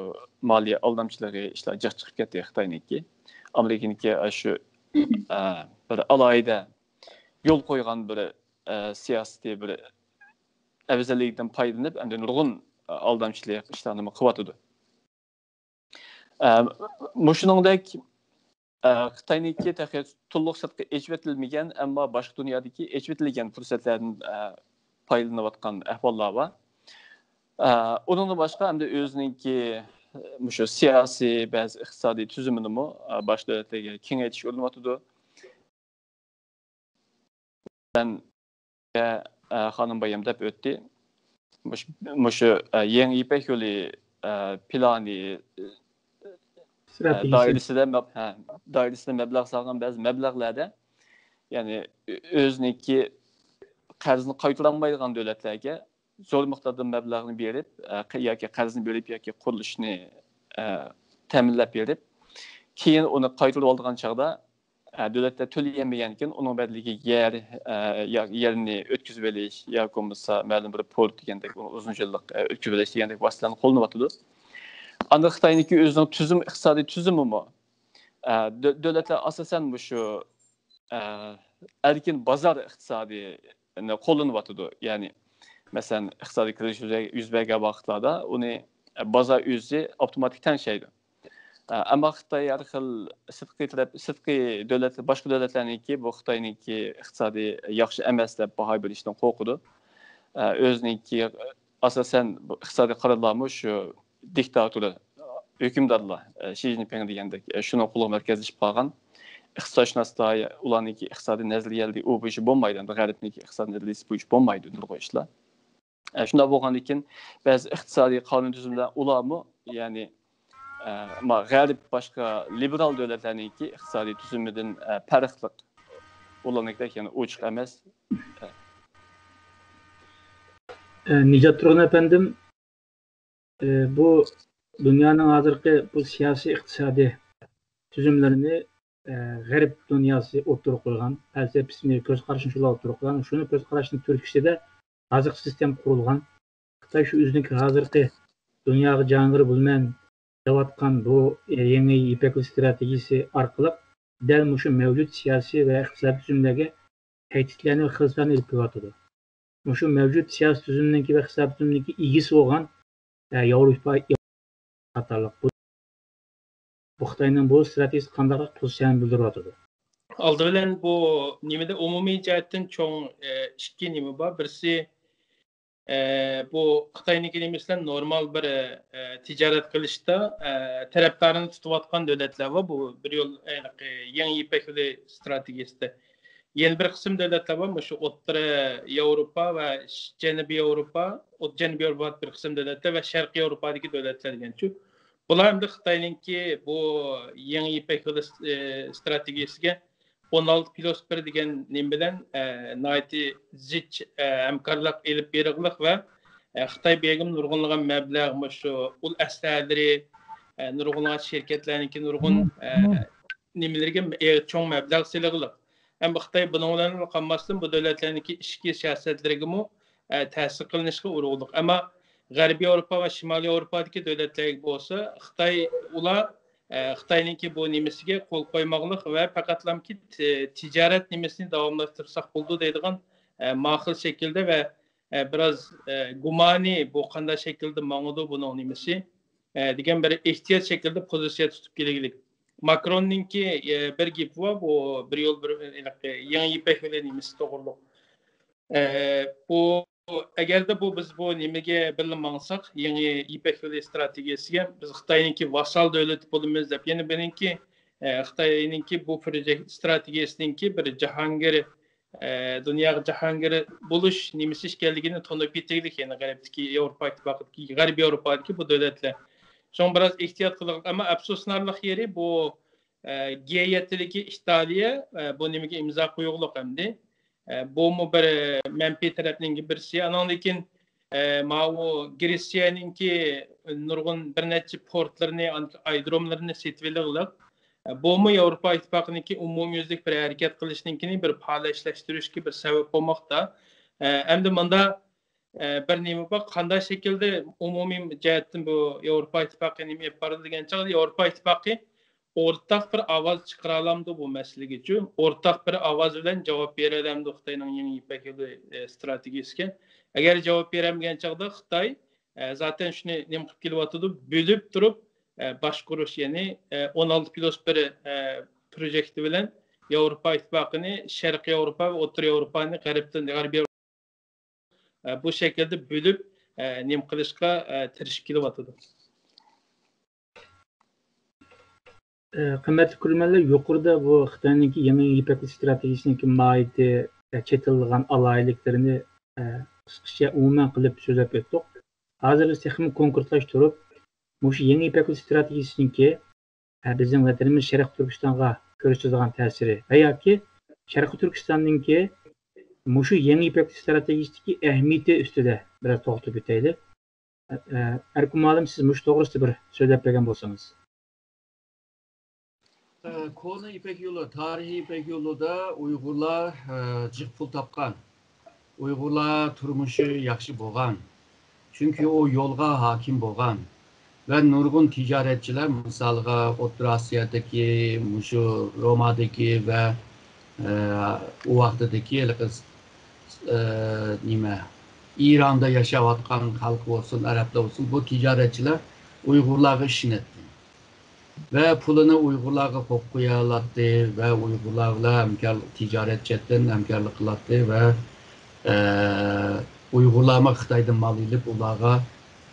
مالىيە ئالدامچىلىقى ئىشلار جىق چىقىپ كەتتى خىتاينىڭكى. ئامېرىكىنىڭكى ئاشۇ، ئە، بىر ئالاھىدە يول قويغان بىر، ئە، سىياسىتى، بىر ئەۋزەللىكتىن پايدىلىنىپ، ئەمدى نۇرغۇن، ئە، ئالدامچىلىق ئىشلارنىمۇ قىلىۋاتىدۇ. ئە، مۇشۇنىڭدەك، ئە، خىتاينىڭكى تېخى تولۇق سىرتقا ئېچىۋېتىلمىگەن، ئەمما باشقا دۇنيادىكى ئېچىۋېتىلگەن پۇرسەتلەردىن، ئە، پايدىلىنىۋاتقان ئەھۋاللار بار. ئۇنىڭدىن باشقا ئەمدى ئۆزىنىڭكى مۇشۇ سىياسىي، بەزى ئىقتىسادىي تۈزۈمىنىمۇ باشقا دۆلەتلەرگە كېڭەيتىش ئۇرۇنۇۋاتىدۇ. خانىم بايام دەپ ئۆتتى. مۇشۇ، مۇشۇ يېڭى يىپەك يولى پىلانى دائىرىسىدە، دائىرىسىدە مەبلەغ سالغان بەزى مەبلەغلەردە، يەنى ئۆزىنىڭكى قەرزىنى قايتۇرالمايدىغان دۆلەتلەرگە زور مىقداردا مەبلەغنى بېرىپ، ياكى قەرزنى بېرىپ ياكى قۇرۇلۇشنى تەمىنلەپ بېرىپ، كېيىن ئۇنى قايتۇرۇۋالىدىغان چاغدا، دۆلەتلەر تۆلىيەلمىگەنكىن، ئۇنىڭ بەدىلىگە يەر، يەرنى ئۆتكۈزۈۋېلىش ياكى بولمىسا مەلۇم بىر پورت دېگەندەك، ئۇزۇن يىللىق ئۆتكۈزۈۋېلىش دېگەندەك ۋاسىتىلەرنى قوللىنىۋاتىدۇ. ئاندىن خىتاينىڭكى ئۆزىنىڭ تۈزۈم، ئىقتىسادىي تۈزۈمىمۇ، دۆلەتلەر ئاساسەن مۇشۇ ئەركىن بازار ئىقتىسادىنى قوللىنىۋاتىدۇ. يەنى، مەسىلەن، ئىقتىسادىي كىرىزىس يۈز بەرگەن ۋاقىتلاردا ئۇنى بازار ئۆزى ئاپتوماتىك تەڭشەيدۇ. ئەمما خىتاي ھەر خىل سىرتقى تەرەپ، سىرتقى دۆلەت، باشقا دۆلەتلەرنىڭكى بۇ خىتاينىڭكى ئىقتىسادى ياخشى ئەمەس دەپ باھا بېرىشتىن قورقىدۇ. ئۆزىنىڭكى ئاساسەن بۇ ئىقتىسادىي قارارلارمۇ شۇ دىكتاتور، ھۆكۈمدارلار، شى جىنپىڭ دېگەندەك، شۇنىڭ قولىغا مەركەزلىشىپ قالغان. ئىقتىسادشۇناسلار ئۇلارنىڭكى ئىقتىسادىي نەزەرىيەلىرى ئۇ بويىچە بولمايدۇ، ئەمدى غەربنىڭكى ئىقتىسادىي نەزەرىيەسى بويىچە بولمايدۇ نۇرغۇن ئىشلار. شۇنداق بولغاندىكىن، بەزى ئىقتىسادىي قانۇن تۈزۈملەر ئۇلارمۇ، يەنى، غەرب باشقا لىبېرال دۆلەتلەرنىڭكى ئىقتىسادىي تۈزۈمىدىن پەرقلىق، ئۇلارنىڭكىدەك يەنە ئوچۇق ئەمەس. نىجات تۇرغۇن ئەپەندىم، بۇ دۇنيانىڭ ھازىرقى بۇ سىياسىي ئىقتىسادىي تۈزۈملىرىنى غەرب دۇنياسى ئوتتۇرىغا قويغان، پەلسەپىسىنى، كۆز قارىشىنى شۇلار ئوتتۇرىغا قويغان، شۇنى كۆز قاراشنىڭ تۈرتكىسىدە ھازىرقى سىستېما قۇرۇلغان. خىتاي شۇ ئۆزىنىڭكى ھازىرقى دۇنياغا جاھانگىر بولىمەن دەۋاتقان بۇ يېڭى يىپەك يولى ئىستراتېگىيىسى ئارقىلىق دەل مۇشۇ مەۋجۇت سىياسىي ۋە ئىقتىسادىي تۈزۈملەرگە تەھدىتلەرنى ۋە خىرىسلارنى ئېلىپ كېلىۋاتىدۇ. مۇشۇ مەۋجۇت سىياسىي تۈزۈمنىڭكى ۋە ئىقتىسادىي تۈزۈمنىڭكى ئىگىسى بولغان ياۋروپا قاتارلىق بۇ، بۇ خىتاينىڭ بۇ ئىستراتېگىيىسىگە قانداقراق پوزىتسىيەنى بىلدۈرۈۋاتىدۇ؟ ئالدى بىلەن بۇ نېمىدە ئومۇمىي جەھەتتىن چوڭ ئىككى نېمە بار. بىرسى، بۇ خىتاينىڭكى نېمىسى بىلەن نورمال بىر تىجارەت قىلىشتا تەرەپدارىنى تۇتۇۋاتقان دۆلەتلەر بار. بۇ بىر يول، يېڭى يىپەك يولى ئىستراتېگىيىسىدە. يەنە بىر قىسىم دۆلەتلەر بار، مۇشۇ ئوتتۇرا ياۋروپا ۋە جەنۇبىي ياۋروپا، جەنۇبىي ياۋروپا بىر قىسىم دۆلەتلەر ۋە شەرقىي ياۋروپادىكى دۆلەتلەر دېگەنچۇ. بۇلار ئەمدى خىتاينىڭكى بۇ يېڭى يىپەك يولى ئىستراتېگىيىسىگە ئون ئالتە پلۇس بىر دېگەن نېمە بىلەن ناھايىتى زىچ ھەمكارلىق ئېلىپ بېرىغلىق ۋە خىتاي بېگىم نۇرغۇنلىغان مەبلەغ، مۇشۇ ئۇل ئەسلىھەلىرى، نۇرغۇنلىغان شىركەتلەرنىڭكى نۇرغۇن نېمىلىرىگە چوڭ مەبلەغ سېلىغلىق. ئەمما خىتاي بۇنىڭ بىلەن قالماستىن، بۇ دۆلەتلەرنىڭكى ئىچكى سىياسەتلىرىگىمۇ تەسىر قىلىنىشقا ئۇرغۇلۇق. ئەمما غەربىي ياۋروپا ۋە شىمالىي ياۋروپادىكى دۆلەتلەرگە بولسا، خىتاي ئۇلار خىتاينىڭكى بۇ نېمىسىگە قول قويماقلىق ۋە پەقەتلامكى تىجارەت نېمىسىنى داۋاملاشتۇرساق بولىدۇ دەيدىغان ماقۇل شەكىلدە ۋە بىراز گۇمانىي، بۇ قانداق شەكىلدە ماڭىدۇ بۇنىڭ نېمىسى دېگەن بىر ئېھتىيات شەكىلدە پوزىتسىيە تۇتۇپ كېلىگلىك. ماكروننىڭكى بىر گېپى بار، بۇ بىر يول بىر يېڭى يىپەك يولى نېمىسى توغرۇلۇق. بۇ ئەگەردە بۇ بىز بۇ نېمىگە بىللە ماڭساق، يېڭى يىپەك يولى ئىستراتېگىيەسىگە، بىز خىتاينىڭكى ۋاسال دۆلىتى بولىمىز دەپ، يەنە بىرىنكى، خىتاينىڭكى بۇ پروژېكت ئىستراتېگىيەسىنىڭكى بىر جاھانگىر، دۇنياغا جاھانگىر بولۇش نېمىسى ئىكەنلىكىنى تونۇپ يېتىگلىك، يەنە غەربتىكى، ياۋروپا ئىتتىپاقىدىكى، غەربىي ياۋروپادىكى بۇ دۆلەتلەر. شۇڭا بىراز ئېھتىيات قىلىڭ. ئەمما ئەپسۇسلىنارلىق يېرى، بۇ گې يەتتىلىكى ئىتالىيە بۇ نېمىگە ئىمزا قويۇغلۇق ئەمدى. بۇمۇ بىر مەنپىي تەرەپنىڭ بىرسى. ئانىڭدىن كېيىن، ماۋۇ گرېتسىيەنىڭكى نۇرغۇن بىر نەچچە پورتلىرىنى، ئايرودروملىرىنى سېتىۋېلىغلىق. بۇمۇ ياۋروپا ئىتتىپاقىنىڭكى ئومۇميۈزلۈك بىر ھەرىكەت قىلىشنىڭكىنى بىر پائالىيەتلەشتۈرۈشكە بىر سەۋەب بولماقتا. ئەمدى مۇندا بىر نېمە بار، قانداق شەكىلدە ئومۇمىي جەھەتتىن بۇ ياۋروپا ئىتتىپاقى نېمە ئېلىپ بارىدۇ دېگەن چاغدا، ياۋروپا ئىتتىپاقى ئورتاق بىر ئاۋاز چىقىرالامدۇ بۇ مەسىلىگىچۇ؟ ئورتاق بىر ئاۋاز بىلەن جاۋاب بېرەلەمدۇ خىتاينىڭ يېڭى يىپەك يولى ئىستراتېگىيىسىگە؟ ئەگەر جاۋاب بېرەلمىگەن چاغدا خىتاي زاتەن شۇنى نېمە قىلىپ كېلىۋاتىدۇ؟ بۆلۈپ تۇرۇپ باشقۇرۇش، يەنى ئون ئالتە پلۇس بىر پروژېكتى بىلەن ياۋروپا ئىتتىپاقىنى، شەرقىي ياۋروپا ۋە ئوتتۇرا ياۋروپانى غەربتىن، غەربىي بۇ شەكىلدە بۆلۈپ، ئە، نېمە قىلىشقا، ئە، تىرىشىپ كېلىۋاتىدۇ. ئە، قىممەتلىك كۆرۈرمەنلەر، يۇقىرىدا بۇ خىتاينىڭكى يېڭى يىپەك يولى ئىستراتېگىيىسىنىڭكى ماھىيىتى، ئە، چېتىلغان ئالاھىدىلىكلىرىنى، ئە، قىسقىچە ئومۇمەن قىلىپ سۆزلەپ ئۆتتۇق. ھازىر بىز تېخىمۇ كونكرېتلاشتۇرۇپ، مۇشۇ يېڭى يىپەك يولى ئىستراتېگىيىسىنىڭكى، ئە، بىزنىڭ ۋەتىنىمىز شەرقىي تۈركىستانغا كۆرسىتىدىغان تەسىرى ۋە ياكى شەرقىي تۈركىستاننىڭكى مۇشۇ يېڭى يىپەك يولى ئىستراتېگىيىسىدىكى ئەھمىيىتى ئۈستىدە بىراز توختىلىپ ئۆتەيلى. ئە، ئەركىن مۇئەللىم، سىز مۇشۇ توغرىسىدا بىر سۆزلەپ بەرگەن بولسىڭىز. ئە، كونا يىپەك يولى، تارىخىي يىپەك يولىدا ئۇيغۇرلار، ئە، جىق پۇل تاپقان. ئۇيغۇرلار تۇرمۇشى ياخشى بولغان. چۈنكى ئۇ يولغا ھاكىم بولغان. ۋە نۇرغۇن تىجارەتچىلەر، مىسالغا، ئوتتۇرا ئاسىيادىكى، مۇشۇ رومادىكى ۋە، ئە، ئۇ ۋاقتىدىكى ھېلىقى، ئە، نېمە، ئىراندا ياشاۋاتقان خەلق بولسۇن، ئەرەبلەر بولسۇن، بۇ تىجارەتچىلەر ئۇيغۇرلارغا ئىشىنەتتى. ۋە پۇلىنى ئۇيغۇرلارغا قويۇپ قويالاتتى ۋە ئۇيغۇرلار بىلەن ھەمكار، تىجارەت جەھەتتىن ھەمكارلىق قىلاتتى ۋە، ئە، ئۇيغۇرلارمۇ خىتايدىن مال ئېلىپ، ئۇلارغا،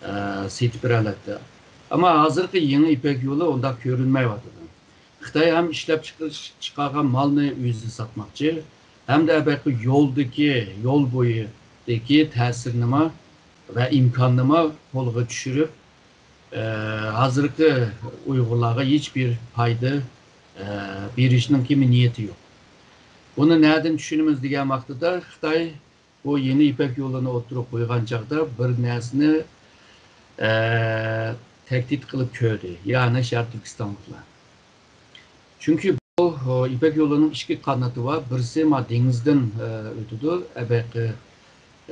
ئە، سېتىپ بېرەلەتتى. ئەمما ھازىرقى يېڭى يىپەك يولى ئۇنداق كۆرۈنمەيۋاتىدۇ. خىتاي ھەم ئىشلەپچىقىرىش، چىقارغان مالنى ئۆزى ساتماقچى، ھەمدە ئەبەقى يولدىكى، يول بويىدىكى تەسىرنىمۇ ۋە ئىمكاننىمۇ قولغا چۈشۈرۈپ، ئە، ھازىرقى ئۇيغۇرلارغا ھېچبىر پايدا، ئە، بېرىشنىڭكى نىيىتى يوق. بۇنى نەدىن چۈشىنىمىز دېگەن ۋاقتىدا، خىتاي بۇ يېڭى يىپەك يولىنى ئوتتۇرىغا قويغان چاغدا بىر نەرسىنى، ئە، تەھدىت قىلىپ كۆردى، يەنى شەرقىي تۈركىستانلىقلار. چۈنكى بۇ، ئە، يىپەك يولىنىڭ ئىككى قانىتى بار. بىرسى ما دېڭىزدىن، ئە، ئۆتىدۇ، ئەبەقى،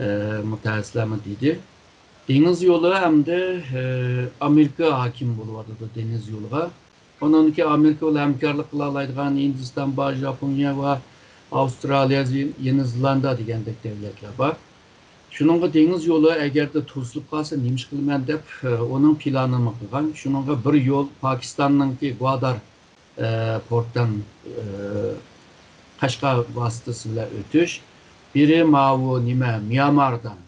ئە، مۇتەخەسسىسلەرمۇ دېدى. دېڭىز يولى ھەمدە، ئە، ئامېرىكا ھاكىم بولۇۋاتىدۇ دېڭىز يولىغا. ئۇنىڭدىكى ئامېرىكا بىلەن ھەمكارلىق قىلالايدىغان ھىندىستان بار، ياپونىيە بار، ئاۋسترالىيە، يېڭى زېلاندىيە دېگەندەك دۆلەتلەر بار. شۇنىڭغا دېڭىز يولى ئەگەردە توسۇلۇپ قالسا نېمە ئىش قىلىمەن دەپ، ئۇنىڭ پىلانىنى قىلغان. شۇنىڭغا بىر يول پاكىستاننىڭكى گۋادار، ئە، پورتىدىن، ئە، قەشقەر ۋاسىتىسى بىلەن ئۆتۈش. بىرى ماۋۇ نېمە، ميانماردىن،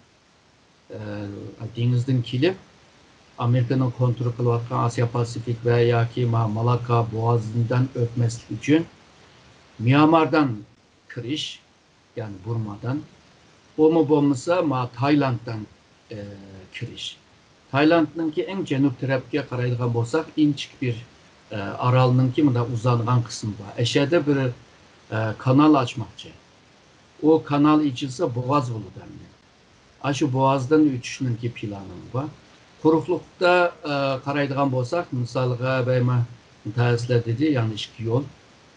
ئە، دېڭىزدىن كېلىپ، ئامېرىكىنىڭ كونترول قىلىۋاتقان ئاسىيا پاسىفىك ۋە ياكى ما-، مالاكا بوغازىدىن ئۆتمەسلىك ئۈچۈن ميانماردىن كىرىش، يەنى بۇرمادىن، ئۇمۇ بولمىسا ما تايلاندتىن، ئە، كىرىش. تايلاندنىڭكى ئەڭ جەنۇب تەرەپكە قارايدىغان بولساق، ئىنچىكە بىر، ئە، ئارالنىڭكى مۇنداق ئۇزانغان قىسمى بار. ئەشەدە بىر، ئە، كانال ئاچماقچى. ئۇ كانال ئېچىلسا بوغاز بولىدۇ ئەمدى. ئاشۇ بوغازدىن ئۆتۈشنىڭكى پىلانىمۇ بار. قۇرۇقلۇقتا، ئە، قارايدىغان بولساق، مىسالغا بەيمە مۇتەخەسسىسلەر دېدى، يەنى ئىككى يول.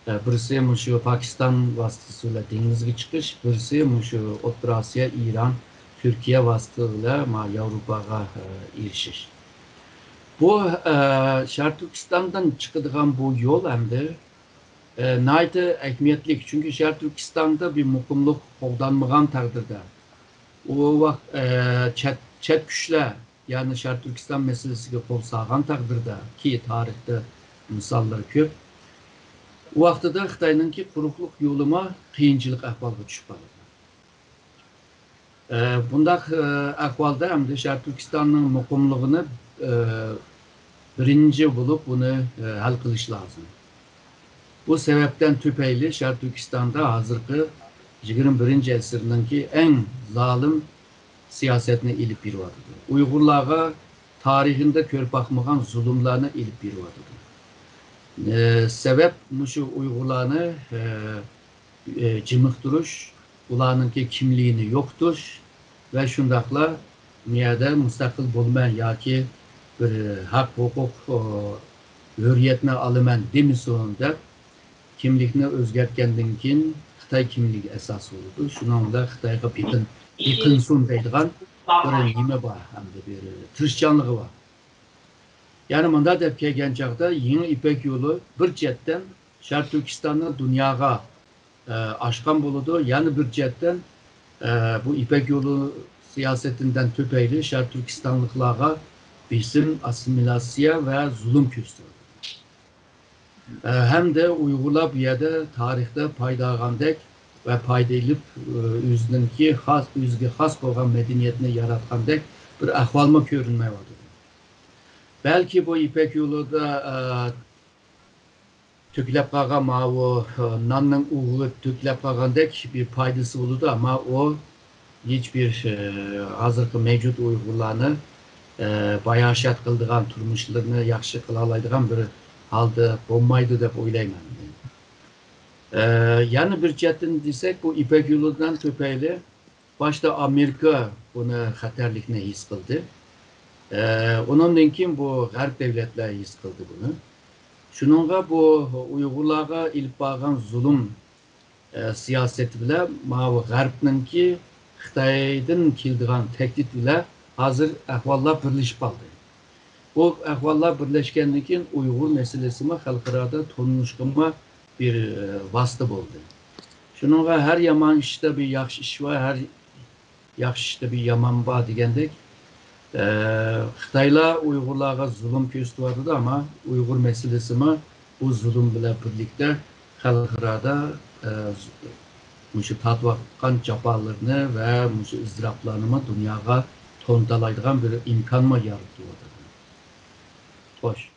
ئە، بىرسى مۇشۇ پاكىستان ۋاسىتىسى بىلەن دېڭىزگە چىقىش، بىرسى مۇشۇ ئوتتۇرا ئاسىيا، ئىران، تۈركىيە ۋاسىتىسى بىلەن ما ياۋروپاغا، ئە، ئېرىشىش. بۇ، ئە، شەرقىي تۈركىستاندىن چىقىدىغان بۇ يول ئەمدى، ئە، ناھايىتى ئەھمىيەتلىك. چۈنكى شەرقىي تۈركىستاندا بىر مۇقىملىق قوغدانمىغان تەقدىردە، ئۇ ۋاقىت، ئە، چەت، چەت كۈچلەر، يەنى شەرقىي تۈركىستان مەسىلىسىگە قول سالغان تەقدىردە، كى تارىختا مىساللىرى كۆپ، ئۇ ۋاقتىدا خىتاينىڭكى قۇرۇقلۇق يولىمۇ قىيىنچىلىق ئەھۋالغا چۈشۈپ قالىدۇ. ئە، بۇنداق، ئە، ئەھۋالدا ئەمدى شەرقىي تۈركىستاننىڭ مۇقىملىقىنى، ئە، بىرىنچى بولۇپ بۇنى، ئە، ھەل قىلىش لازىم. بۇ سەۋەبتىن تۈپەيلى شەرقىي تۈركىستاندا ھازىرقى يىگىرمە بىرىنچى ئەسىرنىڭكى ئەڭ زالىم سىياسەتنى ئېلىپ بېرىۋاتىدۇ. ئۇيغۇرلارغا تارىخىندا كۆرۈپ باقمىغان زۇلۇملارنى ئېلىپ بېرىۋاتىدۇ. ئە، سەۋەب مۇشۇ ئۇيغۇرلارنى، ئە، ئە، جىمىقتۇرۇش، ئۇلارنىڭكى كىملىكىنى يوقىتىش ۋە شۇنداقلا بۇ يەردە مۇستەقىل بولىمەن ياكى بىر ھەق، ھوقۇق، ئۇ، ھۆرىيەتنى ئالىمەن دېمىسۇن دەپ، كىملىكنى ئۆزگەرتكەندىن كېيىن خىتاي كىملىكى ئەساس بولىدۇ. شۇنىڭ بىلەن خىتايغا بېقىن-، بېقىنسۇن دەيدىغان بىر نېمە بار، ھەمدە بىر تىرىشچانلىقى بار. يەنى مۇنداق دەپ كەلگەن چاغدا يېڭى يىپەك يولى بىر جەھەتتىن شەرقىي تۈركىستاننى دۇنياغا، ئە، ئاچقان بولىدۇ. يەنە بىر جەھەتتىن، ئە، بۇ يىپەك يولى سىياسىتىدىن تۈپەيلى شەرقىي تۈركىستانلىقلارغا بېسىم، ئاسسىمىلياتسىيە ۋە زۇلۇم كۆرسىتىلىدۇ. ئە، ھەمدە ئۇيغۇرلار بۇ يەردە تارىختا پايدا ئالغاندەك ۋە پايدا ئېلىپ، ئۆزىنىڭكى خاس، ئۆزىگە خاس بولغان مەدەنىيەتنى ياراتقاندەك بىر ئەھۋالمۇ كۆرۈنمەيۋاتىدۇ. بەلكى بۇ يىپەك يولىدا، ئە، تۆكۈلۈپ قالغان ماۋۇ، ئە، ناننىڭ ئۇۋى تۆكۈلۈپ قالغاندەك بىر پايدىسى بولىدۇ، ئەمما ئۇ ھېچبىر، ئە، ھازىرقى مەۋجۇت ئۇيغۇرلارنى، ئە، باياشات قىلىدىغان، تۇرمۇشلىرىنى ياخشى قىلالايدىغان بىر ھالدا بولمايدۇ دەپ ئويلايمەن. ئە، يەنە بىر جەھەتتىن دېسەك، بۇ يىپەك يولىدىن تۈپەيلى باشتا ئامېرىكا بۇنى خەتەرلىكنى ھېس قىلدى. ئە، ئۇنىڭدىن كېيىن بۇ غەرب دۆلەتلەر ھېس قىلدى بۇنى. شۇنىڭغا بۇ ئۇيغۇرلارغا ئېلىپ بارغان زۇلۇم، ئە، سىياسىتى بىلەن ماۋۇ غەربنىڭكى خىتايدىن كېلىدىغان تەھدىت بىلەن ھازىر ئەھۋاللار بىرلىشىپ قالدى. بۇ ئەھۋاللار بىرلەشكەندىن كېيىن ئۇيغۇر مەسىلىسىمۇ خەلقئارادا تونۇلۇشقىمۇ بىر، ئە، ۋاسىتە بولدى. شۇنىڭغا ھەر يامان ئىشتا بىر ياخشى ئىش بار، ھەر ياخشى ئىشتا بىر يامان بار دېگەندەك، ئە، خىتايلار ئۇيغۇرلارغا زۇلۇم كۆرسىتىۋاتىدۇ، ئەمما ئۇيغۇر مەسىلىسىمۇ بۇ زۇلۇم بىلەن بىرلىكتە خەلقئارادا، ئە، مۇشۇ تارتىۋاتقان جاپالىرىنى ۋە مۇشۇ ئىزتىراپلارنىمۇ دۇنياغا تونۇتالايدىغان بىر ئىمكانمۇ يارىتىۋاتىدۇ. خوش.